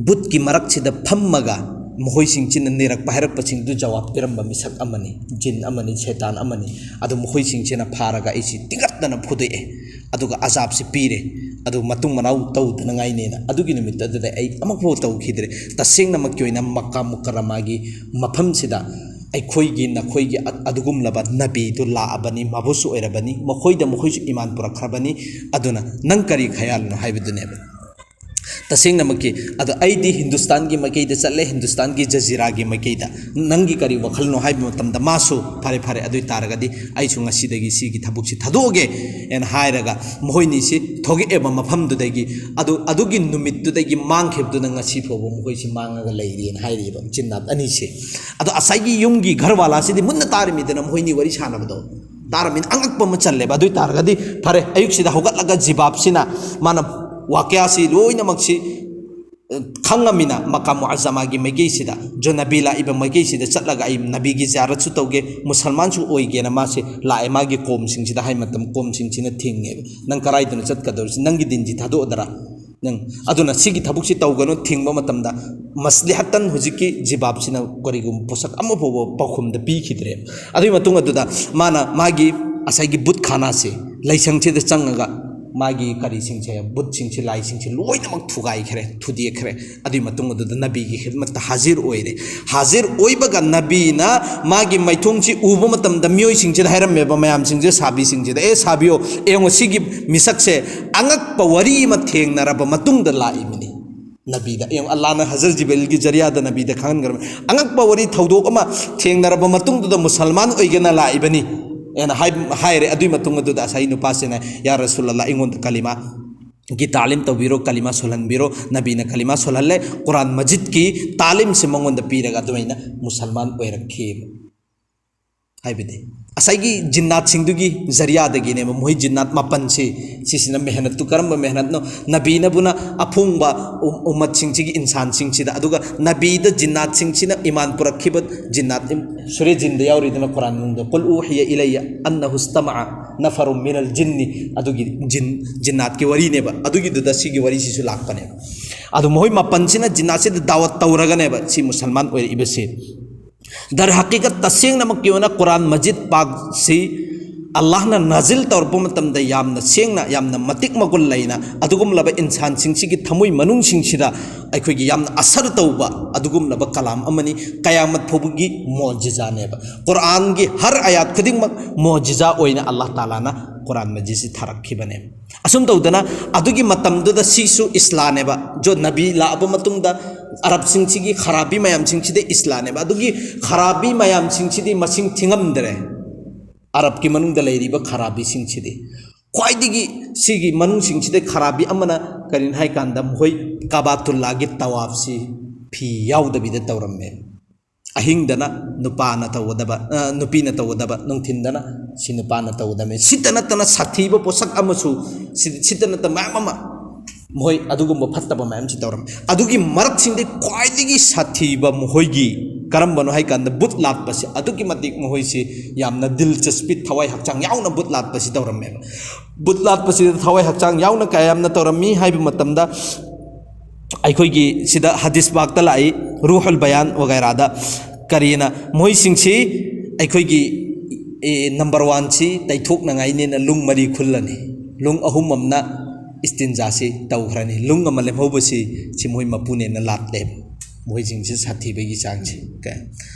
ꯕꯨꯠꯀꯤ ꯃꯔꯛꯁꯤꯗ ꯐꯝꯃꯒ ꯃꯈꯣꯏꯁꯤꯡꯁꯤꯅ ꯅꯤꯔꯛꯄ ꯍꯥꯏꯔꯛꯄꯁꯤꯡꯗꯨ ꯖꯋꯥꯕ ꯄꯤꯔꯝꯕ ꯃꯤꯁꯛ ꯑꯃꯅꯤ, ꯖꯤꯟ ꯑꯃꯅꯤ, ꯁꯩꯇꯥꯟ ꯑꯃꯅꯤ꯫ ꯑꯗꯨ ꯃꯈꯣꯏꯁꯤꯡꯁꯤꯅ ꯐꯥꯔꯒ ꯑꯩꯁꯤ ꯇꯤꯡꯈꯠꯇꯅ ꯐꯨꯗꯣꯛꯑꯦ, ꯑꯗꯨꯒ ꯑꯖꯥꯕꯁꯤ ꯄꯤꯔꯦ꯫ ꯑꯗꯨ ꯃꯇꯨꯡ ꯃꯅꯥꯎ ꯇꯧꯗꯅꯉꯥꯏꯅꯦꯅ ꯑꯗꯨꯒꯤ ꯅꯨꯃꯤꯠꯇꯨ ꯑꯗꯨꯗ ꯑꯩ ꯑꯃꯐꯥꯎ ꯇꯧꯈꯤꯗ꯭ꯔꯦ꯫ ꯇꯁꯦꯡꯅꯃꯛꯀꯤ ꯑꯣꯏꯅ ꯃꯛꯀꯥ ꯃꯨꯀꯔꯔꯃꯥꯒꯤ ꯃꯐꯝꯁꯤꯗ ꯑꯩꯈꯣꯏꯒꯤ, ꯅꯈꯣꯏꯒꯤ ꯑ-, ꯑꯗꯨꯒꯨꯝꯂꯕ ꯅꯕꯤꯗꯨ ꯂꯥꯛꯑꯕꯅꯤ, ꯃꯕꯨꯁꯨ ꯑꯣꯏꯔꯕꯅꯤ, ꯃꯈꯣꯏꯗ ꯃꯈꯣꯏꯁꯨ ꯏꯃꯥꯟ ꯄꯨꯔꯛꯈ꯭ꯔꯕꯅꯤ꯫ ꯑꯗꯨꯅ ꯅꯪ ꯀꯔꯤ ꯈꯌꯥꯜꯅꯣ ꯍꯥꯏꯕꯗꯨꯅꯦꯕ ꯇꯁꯦꯡꯅꯃꯛꯀꯤ꯫ ꯑꯗꯣ ꯑꯩꯗꯤ ꯍꯤꯟꯗꯨꯁꯇꯥꯟꯒꯤ ꯃꯥꯏꯀꯩꯗ ꯆꯠꯂꯦ, ꯍꯤꯟꯗꯨꯁꯇꯥꯟꯒꯤ ꯖꯖꯤꯔꯥꯒꯤ ꯃꯥꯏꯀꯩꯗ꯫ ꯅꯪꯒꯤ ꯀꯔꯤ ꯋꯥꯈꯜꯅꯣ ꯍꯥꯏꯕ ꯃꯇꯝꯗ ꯃꯥꯁꯨ, "ꯐꯔꯦ, ꯐꯔꯦ, ꯑꯗꯨ ꯑꯣꯏ ꯇꯥꯔꯒꯗꯤ ꯑꯩꯁꯨ ꯉꯁꯤꯗꯒꯤ ꯁꯤꯒꯤ ꯊꯕꯛꯁꯤ ꯊꯥꯗꯣꯛꯑꯒꯦ" ꯍꯥꯏꯅ ꯍꯥꯏꯔꯒ ꯃꯈꯣꯏꯅꯤꯁꯤ ꯊꯣꯛꯂꯛꯑꯦꯕ ꯃꯐꯝꯗꯨꯗꯒꯤ꯫ ꯑꯗꯨ, ꯑꯗꯨꯒꯤ ꯅꯨꯃꯤꯠꯇꯨꯗꯒꯤ ꯃꯥꯡꯈꯤꯕꯗꯨꯅ ꯉꯁꯤ ꯐꯥꯎꯕ ꯃꯈꯣꯏꯁꯤ ꯃꯥꯡꯉꯒ ꯂꯩꯔꯤꯅ ꯍꯥꯏꯔꯤꯕ ꯖꯤꯟꯅꯥꯠ ꯑꯅꯤꯁꯦ꯫ ꯑꯗꯣ ꯉꯁꯥꯏꯒꯤ ꯌꯨꯝꯒꯤ ꯘꯔꯋꯥꯂꯥꯁꯤꯗꯤ ꯃꯨꯟꯅ ꯇꯥꯔꯤꯃꯤꯗꯅ ꯃꯈꯣꯏꯅꯤ ꯋꯥꯔꯤ ꯁꯥꯟꯅꯕꯗꯣ꯫ ꯇꯥꯔꯝꯃꯤꯅ ꯑꯉꯛꯄ ꯑꯃ ꯆꯜꯂꯦꯕ꯫ ꯑꯗꯨ ꯑꯣꯏ ꯇꯥꯔꯒꯗꯤ ꯐꯔꯦ, ꯑꯌꯨꯛꯁꯤꯗ ꯍꯧꯒꯠꯂꯒ ꯖꯤꯕꯥꯞꯁꯤꯅ ꯃꯥꯅ ꯋꯥꯀ꯭ꯌꯥꯁꯤ ꯂꯣꯏꯅꯃꯛꯁꯤ, ꯑ, ꯈꯪꯉꯝꯃꯤꯅ ꯃꯀꯥ ꯃꯨꯑꯖꯃꯥꯒꯤ ꯃꯥꯏꯀꯩꯁꯤꯗ, ꯖꯣ ꯅꯕꯤ ꯂꯥꯛꯏꯕ ꯃꯥꯏꯀꯩꯁꯤꯗ ꯆꯠꯂꯒ ꯑꯩ ꯅꯕꯤꯒꯤ ꯖꯤꯌꯥꯔꯠꯁꯨ ꯇꯧꯒꯦ, ꯃꯨꯁꯜꯃꯥꯟꯁꯨ ꯑꯣꯏꯒꯦꯅ ꯃꯥꯁꯦ ꯂꯥꯛꯑꯦ꯫ ꯃꯥꯒꯤ ꯀꯣꯝꯁꯤꯡꯁꯤꯗ ꯍꯥꯏ ꯃꯇꯝ ꯀꯣꯝꯁꯤꯡꯁꯤꯅ ꯊꯤꯡꯉꯦꯕ, "ꯅꯪ ꯀꯔꯥꯏꯗꯅꯣ ꯆꯠꯀꯗꯧꯔꯤꯁꯤ? ꯅꯪꯒꯤ ꯗꯤꯟꯁꯤ ꯊꯥꯗꯣꯛꯑꯗꯔꯥ ꯅꯪ?" ꯑꯗꯨꯅ ꯁꯤꯒꯤ ꯊꯕꯛꯁꯤ ꯇꯧꯒꯅꯨ꯫ ꯊꯤꯡꯕ ꯃꯇꯝꯗ ꯃꯁꯂꯤꯍꯠꯇꯟ ꯍꯧꯖꯤꯛꯀꯤ ꯖꯤꯕꯥꯞꯁꯤꯅ ꯀꯔꯤꯒꯨꯝꯕ ꯄꯣꯠꯁꯛ ꯑꯃ ꯐꯥꯎꯕ ꯄꯥꯎꯈꯨꯝꯗ ꯄꯤꯈꯤꯗ꯭ꯔꯦ꯫ ꯑꯗꯨꯒꯤ ꯃꯇꯨꯡ ꯑꯗꯨꯗ ꯃꯥꯅ ꯃꯥꯒꯤ ꯉꯁꯥꯏꯒꯤ ꯕꯨꯠ ꯈꯥꯅꯥꯁꯦ, ꯂꯥꯏꯁꯪꯁꯤꯗ ꯆꯪꯉꯒ ꯃꯥꯒꯤ ꯀꯔꯤꯁꯤꯡꯁꯦ, ꯕꯨꯠꯁꯤꯡꯁꯦ, ꯂꯥꯏꯁꯤꯡꯁꯦ ꯂꯣꯏꯅꯃꯛ ꯊꯨꯒꯥꯏꯈ꯭ꯔꯦ, ꯊꯨꯗꯦꯛꯈ꯭ꯔꯦ꯫ ꯑꯗꯨꯒꯤ ꯃꯇꯨꯡ ꯑꯗꯨꯗ ꯅꯕꯤꯒꯤ ꯈꯤꯗꯃꯠꯇ ꯍꯥꯖꯤꯔ ꯑꯣꯏꯔꯦ꯫ ꯍꯥꯖꯤꯔ ꯑꯣꯏꯕꯒ ꯅꯕꯤꯅ ꯃꯥꯒꯤ ꯃꯥꯏꯊꯣꯡꯁꯤ ꯎꯕ ꯃꯇꯝꯗ ꯃꯤꯑꯣꯏꯁꯤꯡꯁꯤꯗ ꯍꯥꯏꯔꯝꯃꯦꯕ, ꯃꯌꯥꯝꯁꯤꯡꯁꯦ, ꯁꯥꯕꯤꯁꯤꯡꯁꯤꯗ, "ꯑꯦ ꯁꯥꯕꯤꯌꯣ, ꯌꯦꯡꯉꯣ, ꯁꯤꯒꯤ ꯃꯤꯁꯛꯁꯦ ꯑꯉꯛꯄ ꯋꯥꯔꯤ ꯑꯃ ꯊꯦꯡꯅꯔꯕ ꯃꯇꯨꯡꯗ ꯂꯥꯛꯏꯕꯅꯤ ꯅꯕꯤꯗ꯫ ꯌꯦꯡꯉꯣ, ꯑꯜꯂꯥꯍꯅ ꯍꯖꯔ ꯖꯤꯕ꯭ꯔꯤꯜꯒꯤ ꯖꯔꯤꯌꯥꯗ ꯅꯕꯤꯗ ꯈꯪꯍꯟꯈ꯭ꯔꯕꯅꯤ꯫ ꯑꯉꯛꯄ ꯋꯥꯔꯤ ꯊꯧꯗꯣꯛ ꯑꯃ ꯊꯦꯡꯅꯔꯕ ꯃꯇꯨꯡꯗꯨꯗ ꯃꯨꯁꯜꯃꯥꯟ ꯑꯣꯏꯒꯦꯅ ꯂꯥꯛꯏꯕꯅꯤ" ꯍꯥꯏꯅ ꯍꯥꯏ-, ꯍꯥꯏꯔꯦ꯫ ꯑꯗꯨꯒꯤ ꯃꯇꯨꯡ ꯑꯗꯨꯗ ꯉꯁꯥꯏ ꯅꯨꯄꯥꯁꯤꯅ, "ꯌꯥ ꯔꯁꯨꯂꯜꯂꯥꯍ, ꯑꯩꯉꯣꯟꯗ ꯀꯂꯤꯃꯥ ꯒꯤ ꯇꯥꯂꯤꯝ ꯇꯧꯕꯤꯔꯣ, ꯀꯂꯤꯃꯥ ꯁꯣꯜꯍꯟꯕꯤꯔꯣ"꯫ ꯅꯕꯤꯅ ꯀꯂꯤꯃꯥ ꯁꯣꯜꯍꯜꯂꯦ, ꯀꯨꯔꯥꯟ ꯃꯖꯤꯗꯀꯤ ꯇꯥꯂꯤꯝꯁꯦ ꯃꯉꯣꯟꯗ ꯄꯤꯔꯒ ꯑꯗꯨꯃꯥꯏꯅ ꯃꯨꯁꯜꯃꯥꯟ ꯑꯣꯏꯔꯛꯈꯤꯕ꯫ ꯍꯥꯏꯕꯗꯤ ꯉꯁꯥꯏꯒꯤ ꯖꯤꯟꯅꯥꯠꯁꯤꯡꯗꯨꯒꯤ ꯖꯔꯤꯌꯥꯗꯒꯤꯅꯦꯕ꯫ ꯃꯈꯣꯏ ꯖꯤꯟꯅꯥꯠ ꯃꯥꯄꯟꯁꯤ, ꯁꯤꯁꯤꯅ ꯃꯦꯍꯅꯠꯇꯨ ꯀꯔꯝꯕ ꯃꯦꯍꯅꯠꯅꯣ? ꯅꯕꯤꯅꯕꯨꯅ ꯑꯐꯣꯡꯕ ꯎꯝ-, ꯎꯝꯃꯠꯁꯤꯡꯁꯤꯒꯤ, ꯏꯟꯁꯥꯟꯁꯤꯡꯁꯤꯗ, ꯑꯗꯨꯒ ꯅꯕꯤꯗ ꯖꯤꯟꯅꯥꯠꯁꯤꯡꯁꯤꯅ ꯏꯃꯥꯟ ꯄꯨꯔꯛꯈꯤꯕ ꯖꯤꯟꯅꯥꯠ, ꯁꯨꯔꯦ ꯖꯤꯟꯗ ꯌꯥꯎꯔꯤꯗꯅ ꯀꯨꯔꯥꯟ ꯃꯅꯨꯡꯗ, "ꯀꯨꯜ ꯎꯍꯤꯌ ꯏꯂꯩꯌ ꯑꯟꯅꯍꯨ ꯏꯁꯇꯃꯥ ꯅꯐꯔꯨꯝ ꯃꯤꯅꯜ ꯖꯤꯟꯅꯤ", ꯑꯗꯨꯒꯤ ꯖꯤꯟ, ꯖꯤꯟꯅꯥꯠꯀꯤ ꯋꯥꯔꯤꯅꯦꯕ꯫ ꯑꯗꯨꯒꯤꯗꯨꯗ ꯁꯤꯒꯤ ꯋꯥꯔꯤꯁꯤꯁꯨ ꯂꯥꯛꯄꯅꯦꯕ꯫ ꯑꯗꯨ ꯃꯈꯣꯏ ꯃꯥꯄꯟꯁꯤꯅ ꯖꯤꯟꯅꯥꯠꯁꯤꯗ ꯗꯥꯋꯠ ꯇꯧꯔꯒꯅꯦꯕ ꯁꯤ ꯃꯨꯁꯜꯃꯥꯟ ꯑꯣꯏꯔꯛꯏꯕꯁꯦ꯫ ꯗꯔ ꯍꯀꯤꯀꯠ ꯇꯁꯦꯡꯅꯃꯛꯀꯤ ꯑꯣꯏꯅ ꯀꯨꯔꯥꯟ ꯃꯖꯤꯗ ꯄꯥꯛꯁꯤ ꯑꯜꯂꯥꯍꯅ ꯅꯥꯖꯤꯜ ꯇꯧꯔꯛꯄ ꯃꯇꯝꯗ ꯌꯥꯝꯅ ꯁꯦꯡꯅ, ꯌꯥꯝꯅ ꯃꯇꯤꯛ ꯃꯒꯨꯟ ꯂꯩꯅ, ꯑꯗꯨꯒꯨꯝꯂꯕ ꯏꯟꯁꯥꯟꯁꯤꯡꯁꯤꯒꯤ ꯊꯃꯣꯏ ꯃꯅꯨꯡꯁꯤꯡꯁꯤꯗ ꯑꯩꯈꯣꯏꯒꯤ ꯌꯥꯝꯅ ꯑꯁꯔ ꯇꯧꯕ ꯑꯗꯨꯒꯨꯝꯂꯕ ꯀꯂꯥꯝ ꯑꯃꯅꯤ꯫ ꯀꯌꯥꯃꯠ ꯐꯥꯎꯕꯒꯤ ꯃꯣꯖꯤꯖꯥꯅꯦꯕ꯫ ꯀꯨꯔꯥꯟꯒꯤ ꯍꯔ ꯑꯌꯥꯠ ꯈꯨꯗꯤꯡꯃꯛ ꯃꯣꯖꯤꯖꯥ ꯑꯣꯏꯅ ꯑꯜꯂꯥꯍ ꯇꯥꯂꯥꯅ ꯀꯨꯔꯥꯟ ꯃꯖꯤꯗꯁꯤ ꯊꯥꯔꯛꯈꯤꯕꯅꯦꯕ꯫ ꯑꯁꯨꯝ ꯇꯧꯗꯅ ꯑꯗꯨꯒꯤ ꯃꯇꯝꯗꯨꯗ ꯁꯤꯁꯨ ꯏꯁꯂꯥꯅꯦꯕ꯫ ꯖꯣ ꯅꯕꯤ ꯂꯥꯛꯑꯕ ꯃꯇꯨꯡꯗ ꯑꯔꯕꯁꯤꯡꯁꯤꯒꯤ ꯈꯔꯥꯕꯤ ꯃꯌꯥꯝꯁꯤꯡꯁꯤꯗꯤ ꯏꯁꯂꯥꯅꯦꯕ꯫ ꯑꯗꯨꯒꯤ ꯈꯔꯥꯕꯤ ꯃꯌꯥꯝꯁꯤꯡꯁꯤꯗꯤ ꯃꯁꯤꯡ ꯊꯤꯉꯝꯗ꯭ꯔꯦ꯫ ꯑꯔꯕꯀꯤ ꯃꯅꯨꯡꯗ ꯂꯩꯔꯤꯕ ꯈꯔꯥꯕꯤꯁꯤꯡꯁꯤꯗꯤ ꯈ꯭ꯋꯥꯏꯗꯒꯤ, ꯁꯤꯒꯤ ꯃꯅꯨꯡꯁꯤꯡꯁꯤꯗ ꯈꯔꯥꯕꯤ ꯑꯃꯅ ꯀꯔꯤꯅꯣ ꯍꯥꯏ ꯀꯥꯟꯗ ꯃꯈꯣꯏ ꯀꯥꯕꯥꯇꯨꯜꯂꯥꯒꯤ ꯇꯋꯥꯐꯁꯤ ꯐꯤ ꯌꯥꯎꯗꯕꯤꯗ ꯇꯧꯔꯝꯃꯦ꯫ ꯑꯍꯤꯡꯗꯅ ꯅꯨꯄꯥꯅ ꯇꯧꯒꯗꯕ, ꯑ, ꯅꯨꯄꯤꯅ ꯇꯧꯒꯗꯕ, ꯅꯨꯡꯊꯤꯟꯗꯅ ꯁꯤ ꯅꯨꯄꯥꯅ ꯇꯧꯒꯗꯕꯅꯤ꯫ ꯁꯤꯇ ꯅꯠꯇꯅ ꯁꯥꯊꯤꯕ ꯄꯣꯠꯁꯛ ꯑꯃꯁꯨ, ꯁꯤ-, ꯁꯤꯇ ꯅꯠꯇꯅ ꯃꯌꯥꯝ ꯑꯃ ꯃꯈꯣꯏ ꯑꯗꯨꯒꯨꯝꯕ ꯐꯠꯇꯕ ꯃꯌꯥꯝꯁꯤ ꯇꯧꯔꯝꯃꯤ꯫ ꯑꯗꯨꯒꯤ ꯃꯔꯛꯁꯤꯡꯗꯤ ꯈ꯭ꯋꯥꯏꯗꯒꯤ ꯁꯥꯊꯤꯕ ꯃꯈꯣꯏꯒꯤ ꯀꯔꯝꯕꯅꯣ ꯍꯥꯏ ꯀꯥꯟꯗ ꯕꯨꯠ ꯂꯥꯠꯄꯁꯦ ꯑꯗꯨꯛꯀꯤ ꯃꯇꯤꯛ ꯃꯈꯣꯏꯁꯤ ꯌꯥꯝꯅ ꯗꯤꯜꯆꯁꯄꯤ, ꯊꯋꯥꯏ ꯍꯛꯆꯥꯡ ꯌꯥꯎꯅ ꯕꯨꯠ ꯂꯥꯠꯄꯁꯤ ꯇꯧꯔꯝꯃꯦꯕ꯫ ꯕꯨꯠ ꯂꯥꯠꯄꯁꯤꯗ ꯊꯋꯥꯏ ꯍꯛꯆꯥꯡ ꯌꯥꯎꯅ ꯀꯌꯥꯝꯅ ꯇꯧꯔꯝꯃꯤ ꯍꯥꯏꯕ ꯃꯇꯝꯗ, ꯑꯩꯈꯣꯏꯒꯤ ꯁꯤꯗ ꯍꯗꯤꯁ ꯄꯥꯛꯇ ꯂꯥꯛꯏ, ꯔꯨꯍꯨꯜ ꯕꯌꯥꯟ ꯋꯒꯩꯔꯥꯗ, ꯀꯔꯤꯅ ꯃꯣꯏꯁꯤꯡꯁꯤ ꯑꯩꯈꯣꯏꯒꯤ, ꯑꯦ, ꯅꯝꯕꯔ ꯋꯥꯟꯁꯤ ꯇꯩꯊꯣꯛꯅꯉꯥꯏꯅꯦꯅ ꯂꯨꯡ ꯃꯔꯤ ꯈꯨꯜꯂꯅꯤ, ꯂꯨꯡ ꯑꯍꯨꯝ ꯑꯃꯅ ꯏꯁꯇꯤꯟꯖꯥꯁꯤ ꯇꯧꯈ꯭ꯔꯅꯤ, ꯂꯨꯡ ꯑꯃ ꯂꯦꯝꯍꯧꯕꯁꯤ ꯁꯤ ꯃꯣꯏ ꯃꯄꯨꯅꯦꯅ ꯂꯥꯠꯂꯦꯕ꯫ ꯃꯣꯏꯁꯤꯡꯁꯤ ꯁꯥꯊꯤꯕꯒꯤ ꯆꯥꯡꯁꯤ꯫ ꯀ-,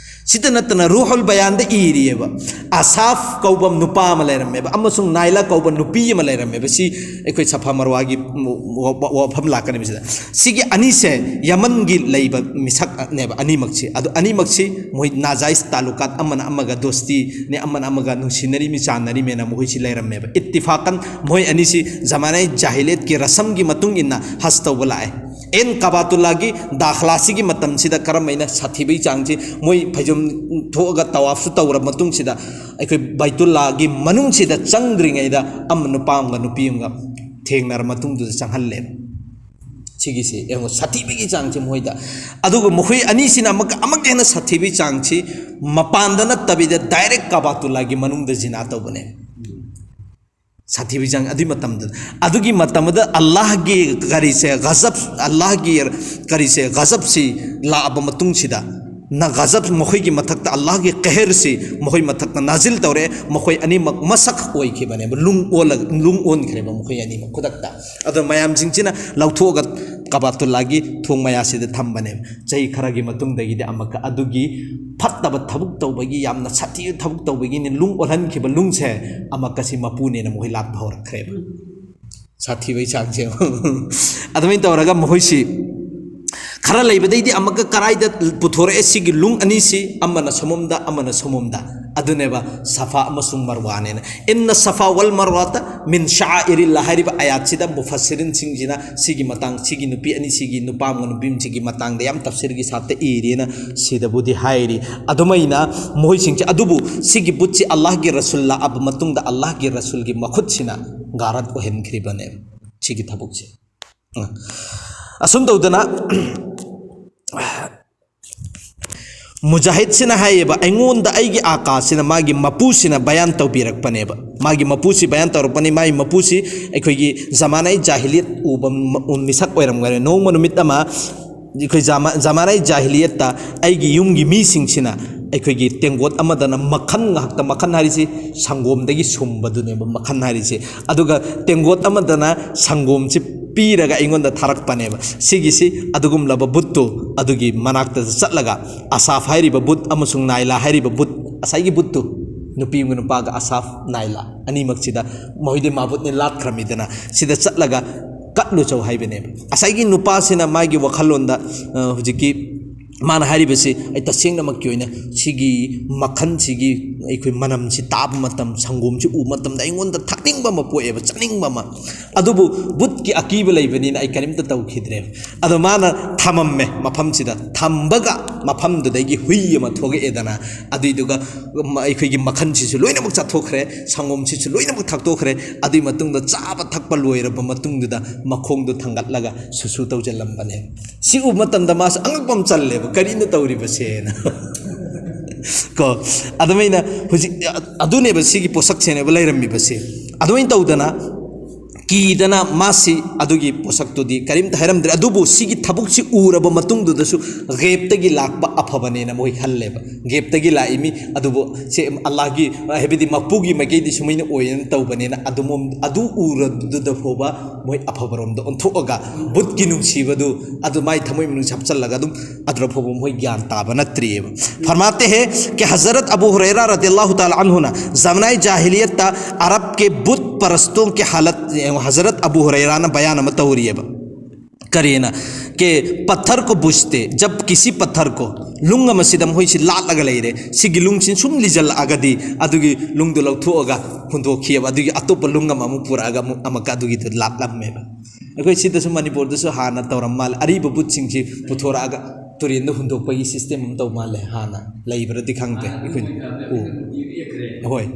ꯁꯤꯇ ꯅꯠꯇꯅ ꯔꯨꯍꯨꯜ ꯕꯌꯥꯟꯗ ꯏꯔꯤꯑꯕ, ꯑꯁꯥꯐ ꯀꯧꯕ ꯅꯨꯄꯥ ꯑꯃ ꯂꯩꯔꯝꯃꯦꯕ ꯑꯃꯁꯨꯡ ꯅꯥꯏꯂꯥ ꯀꯧꯕ ꯅꯨꯄꯤ ꯑꯃ ꯂꯩꯔꯝꯃꯦꯕ꯫ ꯁꯤ ꯑꯩꯈꯣꯏ ꯁꯐꯥ ꯃꯔꯋꯥꯒꯤ ꯋꯥ-, ꯋꯥ-, ꯋꯥꯐꯝ ꯂꯥꯛꯀꯅꯤ ꯁꯤꯗ꯫ ꯁꯤꯒꯤ ꯑꯅꯤꯁꯦ ꯌꯃꯟꯒꯤ ꯂꯩꯕ ꯃꯤꯁꯛꯅꯦꯕ ꯑꯅꯤꯃꯛꯁꯤ꯫ ꯑꯗꯨ ꯑꯅꯤꯃꯛꯁꯤ ꯃꯣꯏ ꯅꯥꯖꯥꯏꯁ ꯇꯥꯂꯨꯀꯥꯠ, ꯑꯃꯅ ꯑꯃꯒ ꯗꯣꯁꯇꯤꯅꯦ, ꯑꯃꯅ ꯑꯃꯒ ꯅꯨꯡꯁꯤꯅꯔꯤ, ꯃꯤ ꯆꯥꯟꯅꯔꯤ ꯃꯦꯅ ꯃꯈꯣꯏꯁꯤ ꯂꯩꯔꯝꯃꯦꯕ꯫ ꯏꯠꯇꯤꯐꯥꯀꯟ ꯃꯣꯏ ꯑꯅꯤꯁꯤ ꯖꯃꯥꯅꯥꯏ ꯖꯥꯍꯤꯂꯤꯌꯠꯀꯤ ꯔꯁꯝꯒꯤ ꯃꯇꯨꯡ ꯏꯟꯅ ꯍꯖ ꯇꯧꯕ ꯂꯥꯛꯑꯦ꯫ ꯑꯦꯟ ꯀꯥꯕꯥꯇꯨꯜꯂꯥꯒꯤ ꯗꯥꯈꯂꯥꯁꯤꯒꯤ ꯃꯇꯝꯁꯤꯗ ꯀꯔꯝ ꯍꯥꯏꯅ ꯁꯥꯊꯤꯕꯒꯤ ꯆꯥꯡꯁꯤ, ꯃꯣꯏ ꯐꯩꯖꯣꯝ ꯊꯣꯛꯑꯒ ꯇꯋꯥꯐꯁꯨ ꯇꯧꯔꯕ ꯃꯇꯨꯡꯁꯤꯗ, ꯑꯩꯈꯣꯏ ꯕꯩꯇꯨꯜꯂꯥꯒꯤ ꯃꯅꯨꯡꯁꯤꯗ ꯆꯪꯗ꯭ꯔꯤꯉꯩꯗ ꯑꯃ ꯅꯨꯄꯥ ꯑꯃꯒ ꯅꯨꯄꯤ ꯑꯃꯒ ꯊꯦꯡꯅꯔ ꯃꯇꯨꯡꯗꯨꯗ ꯆꯪꯍꯜꯂꯦꯕ꯫ ꯁꯤꯒꯤꯁꯤ ꯌꯦꯡꯉꯣ, ꯁꯥꯊꯤꯕꯒꯤ ꯆꯥꯡꯁꯤ ꯃꯣꯏꯗ꯫ ꯑꯗꯨꯒ ꯃꯈꯣꯏ ꯑꯅꯤꯁꯤꯅ ꯑꯃꯨꯛꯀ, ꯑꯃꯨꯛꯀ ꯍꯦꯟꯅ ꯁꯥꯊꯤꯕꯒꯤ ꯆꯥꯡꯁꯤ ꯃꯄꯥꯟꯗ ꯅꯠꯇꯕꯤꯗ direct ꯀꯥꯕꯥꯇꯨꯜꯂꯥꯒꯤ ꯃꯅꯨꯡꯗ ꯖꯤꯅꯥ ꯇꯧꯕꯅꯦ꯫ ꯁꯥꯊꯤꯕꯒꯤ ꯆꯥꯡ ꯑꯗꯨꯒꯤ ꯃꯇꯝꯗ, ꯑꯗꯨꯒꯤ ꯃꯇꯝꯗ ꯑꯜꯂꯥꯍꯒꯤ ꯀꯔꯤꯁꯦ, ꯒꯖꯕ, ꯑꯜꯂꯥꯍꯒꯤ ꯀꯔꯤꯁꯦ, ꯒꯖꯕꯁꯤ ꯂꯥꯛꯑꯕ ꯃꯇꯨꯡꯁꯤꯗ, ꯅ ꯒꯖꯕ ꯃꯈꯣꯏꯒꯤ ꯃꯊꯛꯇ, ꯑꯜꯂꯥꯍꯒꯤ ꯀꯦꯍꯔꯁꯤ ꯃꯈꯣꯏ ꯃꯊꯛꯇ ꯅꯥꯖꯤꯜ ꯇꯧꯔꯛꯑꯦ꯫ ꯃꯈꯣꯏ ꯑꯅꯤꯃꯛ ꯃꯁꯛ ꯑꯣꯏꯈꯤꯕꯅꯦꯕ, ꯂꯨꯡ ꯑꯣꯜꯂꯒ, ꯂꯨꯡ ꯑꯣꯟꯈ꯭ꯔꯦꯕ ꯃꯈꯣꯏ ꯑꯅꯤꯃꯛ ꯈꯨꯗꯛꯇ꯫ ꯑꯗꯣ ꯃꯌꯥꯝꯁꯤꯡꯁꯤꯅ ꯂꯧꯊꯣꯛꯑꯒ ꯀꯥꯕꯥꯇꯨꯜꯂꯥꯒꯤ ꯊꯣꯡ ꯃꯌꯥꯁꯤꯗ ꯊꯝꯕꯅꯦꯕ꯫ ꯆꯍꯤ ꯈꯔꯒꯤ ꯃꯇꯨꯡꯗꯒꯤꯗꯤ ꯑꯃꯨꯛꯀ ꯑꯗꯨꯒꯤ ꯐꯠꯇꯕ ꯊꯕꯛ ꯇꯧꯕꯒꯤ, ꯌꯥꯝꯅ ꯁꯥꯊꯤꯕ ꯊꯕꯛ ꯇꯧꯕꯒꯤꯅꯦ ꯂꯨꯡ ꯑꯣꯜꯍꯟꯈꯤꯕ ꯂꯨꯡꯁꯦ ꯑꯃꯨꯛꯀ ꯁꯤ ꯃꯄꯨꯅꯦꯅ ꯃꯈꯣꯏ ꯂꯥꯠꯄ ꯍꯧꯔꯛꯈ꯭ꯔꯦꯕ꯫ ꯁꯥꯊꯤꯕꯩ ꯆꯥꯡꯁꯦ꯫ ꯑꯗꯨꯃꯥꯏꯅ ꯇꯧꯔꯒ ꯃꯈꯣꯏꯁꯤ ꯈꯔ ꯂꯩꯕꯗꯩꯗꯤ ꯑꯃꯨꯛꯀ ꯀꯔꯥꯏꯗ ꯄꯨꯊꯣꯔꯛꯑꯦ ꯁꯤꯒꯤ ꯂꯨꯡ ꯑꯅꯤꯁꯤ? ꯑꯃꯅ ꯁꯣꯝꯂꯣꯝꯗ, ꯑꯃꯅ ꯁꯣꯝꯂꯣꯝꯗ꯫ ꯑꯗꯨꯅꯦꯕ ꯁꯐꯥ ꯑꯃꯁꯨꯡ ꯃꯔꯋꯥꯅꯦꯅ꯫ "ꯏꯟꯅ ꯁꯐꯥ ꯋꯜ ꯃꯔꯋꯥꯇ ꯃꯤꯟ ꯁꯥꯏꯔꯤꯜꯂꯥ" ꯍꯥꯏꯔꯤꯕ ꯑꯥꯌꯥꯠꯁꯤꯗ ꯃꯨꯐꯁꯤꯔꯤꯟꯁꯤꯡꯁꯤꯅ ꯁꯤꯒꯤ ꯃꯇꯥꯡ, ꯁꯤꯒꯤ ꯅꯨꯄꯤ ꯑꯅꯤꯁꯤꯒꯤ, ꯅꯨꯄꯥ ꯑꯃꯒ ꯅꯨꯄꯤ ꯑꯃꯁꯤꯒꯤ ꯃꯇꯥꯡꯗ ꯌꯥꯝ ꯇꯐꯁꯤꯔꯒꯤ ꯁꯥꯠꯇ ꯏꯔꯤꯅ ꯁꯤꯗꯕꯨꯗꯤ ꯍꯥꯏꯔꯤ꯫ ꯑꯗꯨꯃꯥꯏꯅ ꯃꯈꯣꯏꯁꯤꯡꯁꯦ, ꯑꯗꯨꯕꯨ ꯁꯤꯒꯤ ꯕꯨꯠꯁꯤ ꯑꯜꯂꯥꯍꯒꯤ ꯔꯁꯨꯜ ꯂꯥꯛꯑꯕ ꯃꯇꯨꯡꯗ ꯑꯜꯂꯥꯍꯒꯤ ꯔꯁꯨꯜꯒꯤ ꯃꯈꯨꯠꯁꯤꯅ ꯒꯥꯔꯠ ꯑꯣꯏꯍꯟꯈ꯭ꯔꯤꯕꯅꯦꯕ ꯁꯤꯒꯤ ꯊꯕꯛꯁꯦ꯫ ꯑꯁꯨꯝ ꯇꯧꯗꯅ ꯃꯨꯖꯥꯍꯤꯗꯁꯤꯅ ꯍꯥꯏꯌꯦꯕ, "ꯑꯩꯉꯣꯟꯗ ꯑꯩꯒꯤ ꯑꯥꯀꯥꯁꯤꯅ, ꯃꯥꯒꯤ ꯃꯄꯨꯁꯤꯅ ꯕꯌꯥꯟ ꯇꯧꯕꯤꯔꯛꯄꯅꯦꯕ"꯫ ꯃꯥꯒꯤ ꯃꯄꯨꯁꯤ ꯕꯌꯥꯟ ꯇꯧꯔꯛꯄꯅꯤ꯫ ꯃꯥꯒꯤ ꯃꯄꯨꯁꯤ ꯑꯩꯈꯣꯏꯒꯤ ꯖꯃꯥꯅꯥꯏ ꯖꯥꯍꯤꯂꯤꯌꯠ ꯎꯕ ꯃ-, ꯃꯤꯁꯛ ꯑꯣꯏꯔꯝꯒꯅꯤ꯫ ꯅꯣꯡꯃ ꯅꯨꯃꯤꯠ ꯑꯃ ꯑꯩꯈꯣꯏ ꯖꯃꯥ-, ꯖꯃꯥꯅꯥꯏ ꯖꯥꯍꯤꯂꯤꯌꯠꯇ ꯑꯩꯒꯤ ꯌꯨꯝꯒꯤ ꯃꯤꯁꯤꯡꯁꯤꯅ ꯑꯩꯈꯣꯏꯒꯤ ꯇꯦꯡꯒꯣꯠ ꯑꯃꯗꯅ ꯃꯈꯟ ꯉꯥꯛꯇ, ꯃꯈꯟ ꯍꯥꯏꯔꯤꯁꯤ ꯁꯪꯒꯣꯝꯗꯒꯤ ꯁꯨꯝꯕꯗꯨꯅꯦꯕ ꯃꯈꯟ ꯍꯥꯏꯔꯤꯁꯤ꯫ ꯑꯗꯨꯒ ꯇꯦꯡꯒꯣꯠ ꯑꯃꯗꯅ ꯁꯪꯒꯣꯝꯁꯤ ꯄꯤꯔꯒ ꯑꯩꯉꯣꯟꯗ ꯊꯥꯔꯛꯄꯅꯦꯕ꯫ ꯁꯤꯒꯤꯁꯤ ꯑꯗꯨꯒꯨꯝꯂꯕ ꯕꯨꯠꯇꯨ ꯑꯗꯨꯒꯤ ꯃꯅꯥꯛꯇ ꯆꯠꯂꯒ ꯑꯁꯥꯐ ꯍꯥꯏꯔꯤꯕ ꯕꯨꯠ ꯑꯃꯁꯨꯡ ꯅꯥꯏꯂꯥ ꯍꯥꯏꯔꯤꯕ ꯕꯨꯠ, ꯉꯁꯥꯏꯒꯤ ꯕꯨꯠꯇꯨ, ꯅꯨꯄꯤ ꯑꯃꯒ ꯅꯨꯄꯥꯒ ꯑꯁꯥꯐ, ꯅꯥꯏꯂꯥ ꯑꯅꯤꯃꯛꯁꯤꯗ ꯃꯣꯍꯤꯗꯦ ꯃꯥꯕꯨꯠꯅꯤ ꯂꯥꯠꯈ꯭ꯔꯃꯤꯗꯅ, ꯁꯤꯗ ꯆꯠꯂꯒ ꯀꯠꯂꯨ ꯆꯧ ꯍꯥꯏꯕꯅꯦꯕ꯫ ꯉꯁꯥꯏꯒꯤ ꯅꯨꯄꯥꯁꯤꯅ ꯃꯥꯒꯤ ꯋꯥꯈꯜꯂꯣꯟꯗ, ꯑ, ꯍꯧꯖꯤꯛꯀꯤ ꯃꯥꯅ ꯍꯥꯏꯔꯤꯕꯁꯤ, ꯑꯩ ꯇꯁꯦꯡꯅꯃꯛꯀꯤ ꯑꯣꯏꯅ ꯁꯤꯒꯤ ꯃꯈꯜꯁꯤꯒꯤ ꯑꯩꯈꯣꯏ ꯃꯅꯝꯁꯤ ꯇꯥꯕ ꯃꯇꯝ, ꯁꯪꯒꯣꯝꯁꯤ ꯎꯕ ꯃꯇꯝꯗ ꯑꯩꯉꯣꯟꯗ ꯊꯛꯅꯤꯡꯕ ꯑꯃ ꯄꯣꯛꯑꯦꯕ, ꯆꯥꯅꯤꯡꯕ ꯑꯃ꯫ ꯑꯗꯨꯕꯨ ꯕꯨꯠꯀꯤ ꯑꯀꯤꯕ ꯂꯩꯕꯅꯤꯅ ꯑꯩ ꯀꯔꯤꯝꯇ ꯇꯧꯈꯤꯗ꯭ꯔꯦꯕ꯫ ꯑꯗꯣ ꯃꯥꯅ ꯊꯝꯃꯝꯃꯦ ꯃꯐꯝꯁꯤꯗ, ꯊꯝꯕꯒ ꯃꯐꯝꯗꯨꯗꯒꯤ ꯍꯨꯏ ꯑꯃ ꯊꯣꯛꯂꯛꯑꯦꯗꯅ, ꯑꯗꯨꯏꯗꯨꯒ ꯃ-, ꯑꯩꯈꯣꯏꯒꯤ ꯃꯈꯜꯁꯤꯁꯨ ꯂꯣꯏꯅꯃꯛ ꯆꯥꯊꯣꯛꯈ꯭ꯔꯦ, ꯁꯪꯒꯣꯝꯁꯤꯁꯨ ꯂꯣꯏꯅꯃꯛ ꯊꯛꯇꯣꯛꯈ꯭ꯔꯦ꯫ ꯑꯗꯨꯏ ꯃꯇꯨꯡꯗ ꯆꯥꯕ ꯊꯛꯄ ꯂꯣꯏꯔꯕ ꯃꯇꯨꯡꯗꯨꯗ ꯃꯈꯣꯡꯗꯣ ꯊꯥꯡꯒꯠꯂꯒ ꯁꯨꯁꯨ ꯇꯧꯁꯤꯜꯂꯝꯕꯅꯦ꯫ ꯁꯤ ꯎꯕ ꯃꯇꯝꯗ ꯃꯥꯁꯨ ꯑꯉꯛꯄ ꯑꯃ ꯆꯜꯂꯦꯕ, "ꯀꯔꯤꯅꯣ ꯇꯧꯔꯤꯕꯁꯦꯅ?" ꯀꯣ, ꯑꯗꯨꯃꯥꯏꯅ ꯍꯧꯖꯤꯛ ꯑꯗꯨꯅꯦꯕ ꯁꯤꯒꯤ ꯄꯣꯠꯁꯛꯁꯦꯅꯦꯕ ꯂꯩꯔꯝꯃꯤꯕꯁꯦ꯫ ꯑꯗꯨꯃꯥꯏꯅ ꯇꯧꯗꯅ ꯀꯤꯗꯅ ꯃꯥꯁꯤ ꯑꯗꯨꯒꯤ ꯄꯣꯠꯁꯛꯇꯨꯗꯤ ꯀꯔꯤꯝꯇ ꯍꯥꯏꯔꯝꯗ꯭ꯔꯦ꯫ ꯑꯗꯨꯕꯨ ꯁꯤꯒꯤ ꯊꯕꯛꯁꯤ ꯎꯔꯕ ꯃꯇꯨꯡꯗꯨꯗꯁꯨ ꯒꯦꯞꯇꯒꯤ ꯂꯥꯛꯄ ꯑꯐꯕꯅꯦꯅ ꯃꯣꯏ ꯈꯜꯂꯦꯕ꯫ ꯒꯦꯞꯇꯒꯤ ꯂꯥꯛꯏ ꯃꯤ ꯑꯗꯨꯕꯨ ꯁꯦ ꯑꯜꯂꯥꯍꯒꯤ, ꯍꯥꯏꯕꯗꯤ ꯃꯄꯨꯒꯤ ꯃꯥꯏꯀꯩꯗꯤ ꯁꯨꯃꯥꯏꯅ ꯑꯣꯏꯅ ꯇꯧꯕꯅꯦꯅ ꯑꯗꯨꯃꯣꯝ-, ꯑꯗꯨ ꯎꯔꯗꯨꯗ ꯐꯥꯎꯕ ꯃꯣꯏ ꯑꯐꯕꯔꯣꯝꯗ ꯑꯣꯟꯊꯣꯛꯑꯒ ꯕꯨꯠꯀꯤ ꯅꯨꯡꯁꯤꯕꯗꯨ ꯑꯗꯨ ꯃꯥꯏ ꯊꯃꯣꯏ ꯃꯅꯨꯡ ꯍꯥꯞꯆꯜꯂꯒ ꯑꯗꯨꯝ ꯑꯗꯨꯗ ꯐꯥꯎꯕ ꯃꯣꯏ ꯒ꯭ꯌꯥꯟ ꯇꯥꯕ ꯅꯠꯇ꯭ꯔꯤꯑꯕ꯫ फरमाते हैं कि हज़रत अबू हुरैरा रदियल्लाहु ताला अन्हु ने ज़माना जाहिलियत ता अरब के बुत परस्तों के हालत, हज़रत अबू हुरैरा ने बयान ꯑꯃ ꯇꯧꯔꯤꯑꯕ꯫ ꯀꯔꯤꯅ? कि पत्थर को बुझते, जब किसी पत्थर को, ꯂꯨꯡ ꯑꯃꯁꯤꯗ ꯃꯈꯣꯏꯁꯤ ꯂꯥꯠꯂꯒ ꯂꯩꯔꯦ, ꯁꯤꯒꯤ ꯂꯨꯡꯁꯤ ꯁꯨꯝ ꯂꯤꯖꯜꯂꯛꯑꯒꯗꯤ ꯑꯗꯨꯒꯤ ꯂꯨꯡꯗꯨ ꯂꯧꯊꯣꯛꯑꯒ ꯍꯨꯟꯗꯣꯛꯈꯤꯑꯕ, ꯑꯗꯨꯒꯤ ꯑꯇꯣꯞꯄ ꯂꯨꯡ ꯑꯃ ꯑꯃꯨꯛ ꯄꯨꯔꯛꯑꯒ ꯑꯃꯨꯛ ꯑꯃꯨꯛꯀ ꯑꯗꯨꯒꯤꯗꯨ ꯂꯥꯠꯂꯝꯃꯦꯕ꯫ ꯑꯩꯈꯣꯏ ꯁꯤꯗꯁꯨ ꯃꯅꯤꯄꯨꯔꯗꯁꯨ ꯍꯥꯟꯅ ꯇꯧꯔꯝ ꯃꯥꯜꯂꯦ, ꯑꯔꯤꯕ ꯕꯨꯠꯁꯤꯡꯁꯤ ꯄꯨꯊꯣꯔꯛꯑꯒ ꯇꯨꯔꯦꯟꯗ ꯍꯨꯟꯗꯣꯛꯄꯒꯤ system ꯑꯃ ꯇꯧ ꯃꯥꯜꯂꯦ, ꯍꯥꯟꯅ ꯂꯩꯕ꯭ꯔꯗꯤ ꯈꯪꯗꯦ ꯑꯩꯈꯣꯏꯅ꯫ ꯎ꯫ ꯍꯣꯏ꯫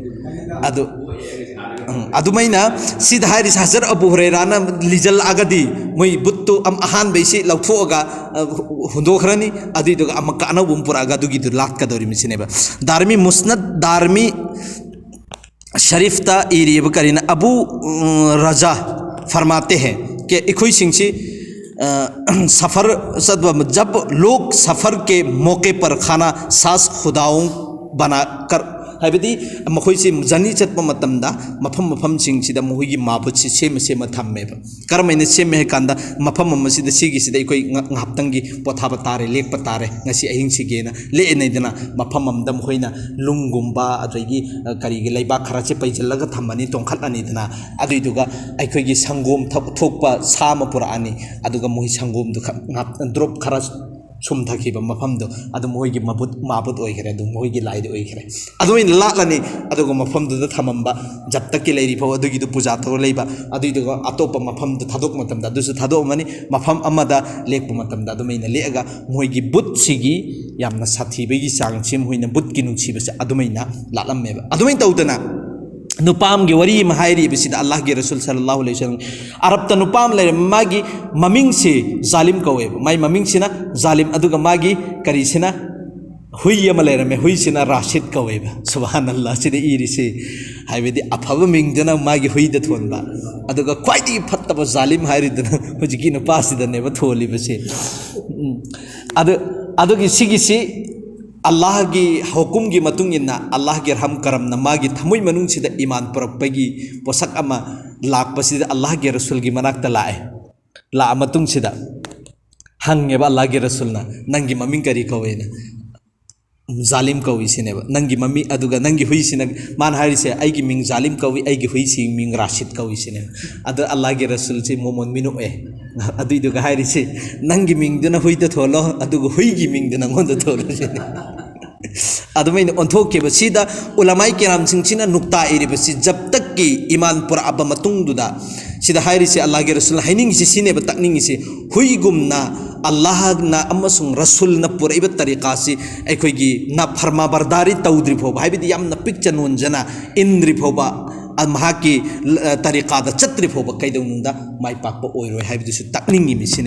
ꯑꯗꯨ, ꯎꯝ, ꯑꯗꯨꯃꯥꯏꯅ ꯁꯤꯗ ꯍꯥꯏꯔꯤꯁꯦ ꯍꯖꯔꯠ ꯑꯕꯨ ꯍꯨꯔꯩꯔꯥꯅ ꯂꯤꯖꯜꯂꯛꯑꯒꯗꯤ ꯃꯣꯏ ꯕꯨꯠꯇꯨ ꯑꯝ-, ꯑꯍꯥꯟꯕꯩꯁꯤ ꯂꯧꯊꯣꯛꯑꯒ, ꯑ, ꯍꯨ-, ꯍꯨꯟꯗꯣꯛꯈ꯭ꯔꯅꯤ, ꯑꯗꯨꯏꯗꯨꯒ ꯑꯃꯨꯛꯀ ꯑꯅꯧꯕ ꯑꯃ ꯄꯨꯔꯛꯑꯒ ꯑꯗꯨꯒꯤꯗꯨ ꯂꯥꯠꯀꯗꯧꯔꯤꯕ ꯁꯤꯅꯦꯕ꯫ ꯗꯥꯔꯃꯤ ꯃꯨꯁꯅꯗ, ꯗꯥꯔꯃꯤ ꯁꯔꯤꯐꯇ ꯏꯔꯤꯕ ꯀꯔꯤꯅ ꯑꯕꯨ, ꯎꯝ, ꯔꯖꯥ ꯐꯔꯃꯥꯇꯦ ꯍꯦ ꯀꯦ ꯑꯩꯈꯣꯏꯁꯤꯡꯁꯤ, ꯑ, ꯁꯐꯔ ꯆꯠꯄ, जब लोग सफर के मौके पर खाना सास खुदाओं बनाकर, ꯍꯥꯏꯕꯗꯤ ꯃꯈꯣꯏꯁꯤ ꯖꯔꯅꯤ ꯆꯠꯄ ꯃꯇꯝꯗ ꯃꯐꯝ ꯃꯐꯝꯁꯤꯡꯁꯤꯗ ꯃꯈꯣꯏꯒꯤ ꯃꯥꯕꯨꯠꯁꯤ ꯁꯦꯝꯃ ꯁꯦꯝꯃ ꯊꯝꯃꯦꯕ꯫ ꯀꯔꯝꯍꯥꯏꯅ ꯁꯦꯝꯃꯦ ꯍꯥꯏ ꯀꯥꯟꯗ, ꯃꯐꯝ ꯑꯃꯁꯤꯗ ꯁꯤꯒꯤꯁꯤꯗ ꯑꯩꯈꯣꯏ ꯉ-, ꯉꯥꯏꯍꯥꯛꯇꯪꯒꯤ ꯄꯣꯊꯥꯕ ꯇꯥꯔꯦ, ꯂꯦꯛꯄ ꯇꯥꯔꯦ, ꯉꯁꯤ ꯑꯍꯤꯡꯁꯤꯒꯦꯅ ꯂꯦꯛꯑꯅꯤꯗꯅ, ꯃꯐꯝ ꯑꯃꯗ ꯃꯈꯣꯏꯅ ꯂꯨꯡꯒꯨꯝꯕ, ꯑꯗꯒꯤ, ꯑ, ꯀꯔꯤꯒꯤ ꯂꯩꯕꯥꯛ ꯈꯔꯁꯦ ꯄꯩꯁꯤꯜꯂꯒ ꯊꯝꯃꯅꯤ, ꯇꯣꯡꯈꯠꯂꯅꯤꯗꯅ, ꯑꯗꯨꯏꯗꯨꯒ ꯑꯩꯈꯣꯏꯒꯤ ꯁꯪꯒꯣꯝ ꯊꯛ-, ꯊꯣꯛꯄ ꯁꯥ ꯑꯃ ꯄꯨꯔꯛꯑꯅꯤ, ꯑꯗꯨꯒ ꯃꯣꯏ ꯁꯪꯒꯣꯝꯗꯨ ꯈꯛ ꯉꯥꯏꯍꯥꯛ drop ꯈꯔ ꯁꯨꯝꯊꯈꯤꯕ ꯃꯐꯝꯗꯣ, ꯑꯗꯨ ꯃꯈꯣꯏꯒꯤ ꯃꯕꯨꯠ ꯃꯥꯕꯨꯠ ꯑꯣꯏꯈ꯭ꯔꯦ, ꯑꯗꯨ ꯃꯈꯣꯏꯒꯤ ꯂꯥꯏꯗꯤ ꯑꯣꯏꯈ꯭ꯔꯦ꯫ ꯑꯗꯨꯃꯥꯏꯅ ꯂꯥꯠꯂꯅꯤ, ꯑꯗꯨꯒ ꯃꯐꯝꯗꯨꯗ ꯊꯝꯃꯝꯕ ꯖꯕ ꯇꯛꯀꯤ ꯂꯩꯔꯤ ꯐꯥꯎ ꯑꯗꯨꯒꯤꯗꯨ ꯄꯨꯖꯥ ꯇꯧꯔ ꯂꯩꯕ, ꯑꯗꯨꯏꯗꯨꯒ ꯑꯇꯣꯞꯄ ꯃꯐꯝꯗ ꯊꯥꯗꯣꯛꯄ ꯃꯇꯝꯗ ꯑꯗꯨꯁꯨ ꯊꯥꯗꯣꯛꯑꯝꯃꯅꯤ, ꯃꯐꯝ ꯑꯃꯗ ꯂꯦꯛꯄ ꯃꯇꯝꯗ ꯑꯗꯨꯃꯥꯏꯅ ꯂꯦꯛꯑꯒ ꯃꯣꯏꯒꯤ ꯕꯨꯠꯁꯤꯒꯤ ꯌꯥꯝꯅ ꯁꯥꯊꯤꯕꯒꯤ ꯆꯥꯡꯁꯤ, ꯃꯈꯣꯏꯅ ꯕꯨꯠꯀꯤ ꯅꯨꯡꯁꯤꯕꯁꯦ ꯑꯗꯨꯃꯥꯏꯅ ꯂꯥꯠꯂꯝꯃꯦꯕ꯫ ꯑꯗꯨꯃꯥꯏꯅ ꯇꯧꯗꯅ ꯅꯨꯄꯥ ꯑꯃꯒꯤ ꯋꯥꯔꯤ ꯑꯃ ꯍꯥꯏꯔꯤꯕꯁꯤꯗ, ꯑꯜꯂꯥꯍꯒꯤ ꯔꯁꯨꯜ ꯁꯜꯂꯜꯂꯥꯍꯨ ꯑꯂꯩꯍꯤ ꯋꯁꯜꯂꯝ, ꯑꯔꯕꯇ ꯅꯨꯄꯥ ꯑꯃ ꯂꯩꯔꯝꯃꯤ, ꯃꯥꯒꯤ ꯃꯃꯤꯡꯁꯤ ꯖꯥꯂꯤꯝ ꯀꯧꯋꯦꯕ, ꯃꯥꯏ ꯃꯃꯤꯡꯁꯤꯅ ꯖꯥꯂꯤꯝ, ꯑꯗꯨꯒ ꯃꯥꯒꯤ ꯀꯔꯤꯁꯤꯅ, ꯍꯨꯏ ꯑꯃ ꯂꯩꯔꯝꯃꯦ, ꯍꯨꯏꯁꯤꯅ ꯔꯥꯁꯤꯗ ꯀꯧꯋꯦꯕ꯫ ꯁꯨꯕꯍꯥꯅꯜꯂꯥꯍ, ꯁꯤꯗ ꯏꯔꯤꯁꯤ, ꯍꯥꯏꯕꯗꯤ ꯑꯐꯕ ꯃꯤꯡꯗꯨꯅ ꯃꯥꯒꯤ ꯍꯨꯏꯗ ꯊꯣꯟꯕ, ꯑꯗꯨꯒ ꯈ꯭ꯋꯥꯏꯗꯒꯤ ꯐꯠꯇꯕ ꯖꯥꯂꯤꯝ ꯍꯥꯏꯔꯤꯗꯨꯅ ꯍꯧꯖꯤꯛꯀꯤ ꯅꯨꯄꯥꯁꯤꯗꯅꯦꯕ ꯊꯣꯜꯂꯤꯕꯁꯤ꯫ ꯎꯝ꯫ ꯑꯗꯨ, ꯑꯗꯨꯒꯤ ꯁꯤꯒꯤꯁꯤ ꯑꯜꯂꯥꯍꯒꯤ ꯍꯨꯀꯨꯝꯒꯤ ꯃꯇꯨꯡ ꯏꯟꯅ, ꯑꯜꯂꯥꯍꯒꯤ ꯔꯍꯝ ꯀꯔꯝꯅ ꯃꯥꯒꯤ ꯊꯃꯣꯏ ꯃꯅꯨꯡꯁꯤꯗ ꯏꯃꯥꯟ ꯄꯨꯔꯛꯄꯒꯤ ꯄꯣꯠꯁꯛ ꯑꯃ ꯂꯥꯛꯄꯁꯤꯗ, ꯑꯜꯂꯥꯍꯒꯤ ꯔꯁꯨꯜꯒꯤ ꯃꯅꯥꯛꯇ ꯂꯥꯛꯑꯦ꯫ ꯂꯥꯛꯑ ꯃꯇꯨꯡꯁꯤꯗ ꯍꯪꯉꯦꯕ ꯑꯜꯂꯥꯍꯒꯤ ꯔꯁꯨꯜꯅ, "ꯅꯪꯒꯤ ꯃꯃꯤꯡ ꯀꯔꯤ ꯀꯧꯋꯦꯅ?" "ꯖꯥꯂꯤꯝ ꯀꯧꯏ" ꯁꯤꯅꯦꯕ꯫ "ꯅꯪꯒꯤ ꯃꯃꯤꯡ, ꯑꯗꯨꯒ ꯅꯪꯒꯤ ꯍꯨꯏꯁꯤꯅ", ꯃꯥꯅ ꯍꯥꯏꯔꯤꯁꯦ, "ꯑꯩꯒꯤ ꯃꯤꯡ ꯖꯥꯂꯤꯝ ꯀꯧꯏ, ꯑꯩꯒꯤ ꯍꯨꯏꯁꯤ ꯃꯤꯡ ꯔꯥꯁꯤꯗ ꯀꯧꯏ" ꯁꯤꯅꯦꯕ꯫ ꯑꯗꯣ ꯑꯜꯂꯥꯍꯒꯤ ꯔꯁꯨꯜꯁꯦ ꯃꯣꯃꯣꯟ ꯃꯤꯅꯣꯛꯑꯦ꯫ ꯑꯗꯨꯏꯗꯨꯒ ꯍꯥꯏꯔꯤꯁꯦ, "ꯅꯪꯒꯤ ꯃꯤꯡꯗꯨꯅ ꯍꯨꯏꯗ ꯊꯣꯜꯂꯣ, ꯑꯗꯨꯒ ꯍꯨꯏꯒꯤ ꯃꯤꯡꯗꯨ ꯅꯪꯉꯣꯟꯗ ꯊꯣꯜꯂꯣ" ꯁꯤꯅꯦ꯫ ꯑꯗꯨꯃꯥꯏꯅ ꯑꯣꯟꯊꯣꯛꯈꯤꯕꯁꯤꯗ ꯎꯂꯃꯥꯏ ꯀꯤꯔꯥꯝꯁꯤꯡꯁꯤꯅ ꯅꯨꯛꯇꯥ ꯏꯔꯤꯕꯁꯤ, ꯖꯕ ꯇꯛꯀꯤ ꯏꯃꯥꯟ ꯄꯨꯔꯛꯑꯕ ꯃꯇꯨꯡꯗꯨꯗ, ꯁꯤꯗ ꯍꯥꯏꯔꯤꯁꯤ, ꯑꯜꯂꯥꯍꯒꯤ ꯔꯁꯨꯜꯅ ꯍꯥꯏꯅꯤꯡꯉꯤꯁꯤ ꯁꯤꯅꯦꯕ, ꯇꯥꯛꯅꯤꯡꯉꯤꯁꯤ, ꯍꯨꯏꯒꯨꯝꯅ ꯑꯜꯂꯥꯍꯅ ꯑꯃꯁꯨꯡ ꯔꯁꯨꯜꯅ ꯄꯨꯔꯛꯏꯕ ꯇꯔꯤꯀꯥꯁꯤ ꯑꯩꯈꯣꯏꯒꯤ ꯅꯥꯐꯔꯃꯥꯕꯔꯗꯥꯔꯤ ꯇꯧꯗ꯭ꯔꯤ ꯐꯥꯎꯕ, ꯍꯥꯏꯕꯗꯤ ꯌꯥꯝꯅ ꯄꯤꯛꯆ ꯅꯣꯟꯖꯅ ꯏꯟꯗ꯭ꯔꯤ ꯐꯥꯎꯕ, ꯑ, ꯃꯍꯥꯛꯀꯤ, ꯑ, ꯇꯔꯤꯀꯥꯗ ꯆꯠꯇ꯭ꯔꯤ ꯐꯥꯎꯕ ꯀꯩꯗꯧꯅꯨꯡꯗ ꯃꯥꯏ ꯄꯥꯛꯄ ꯑꯣꯏꯔꯣꯏ ꯍꯥꯏꯕꯗꯨꯁꯨ ꯇꯥꯛꯅꯤꯡꯉꯤꯃꯤ ꯁꯤꯅꯤ꯫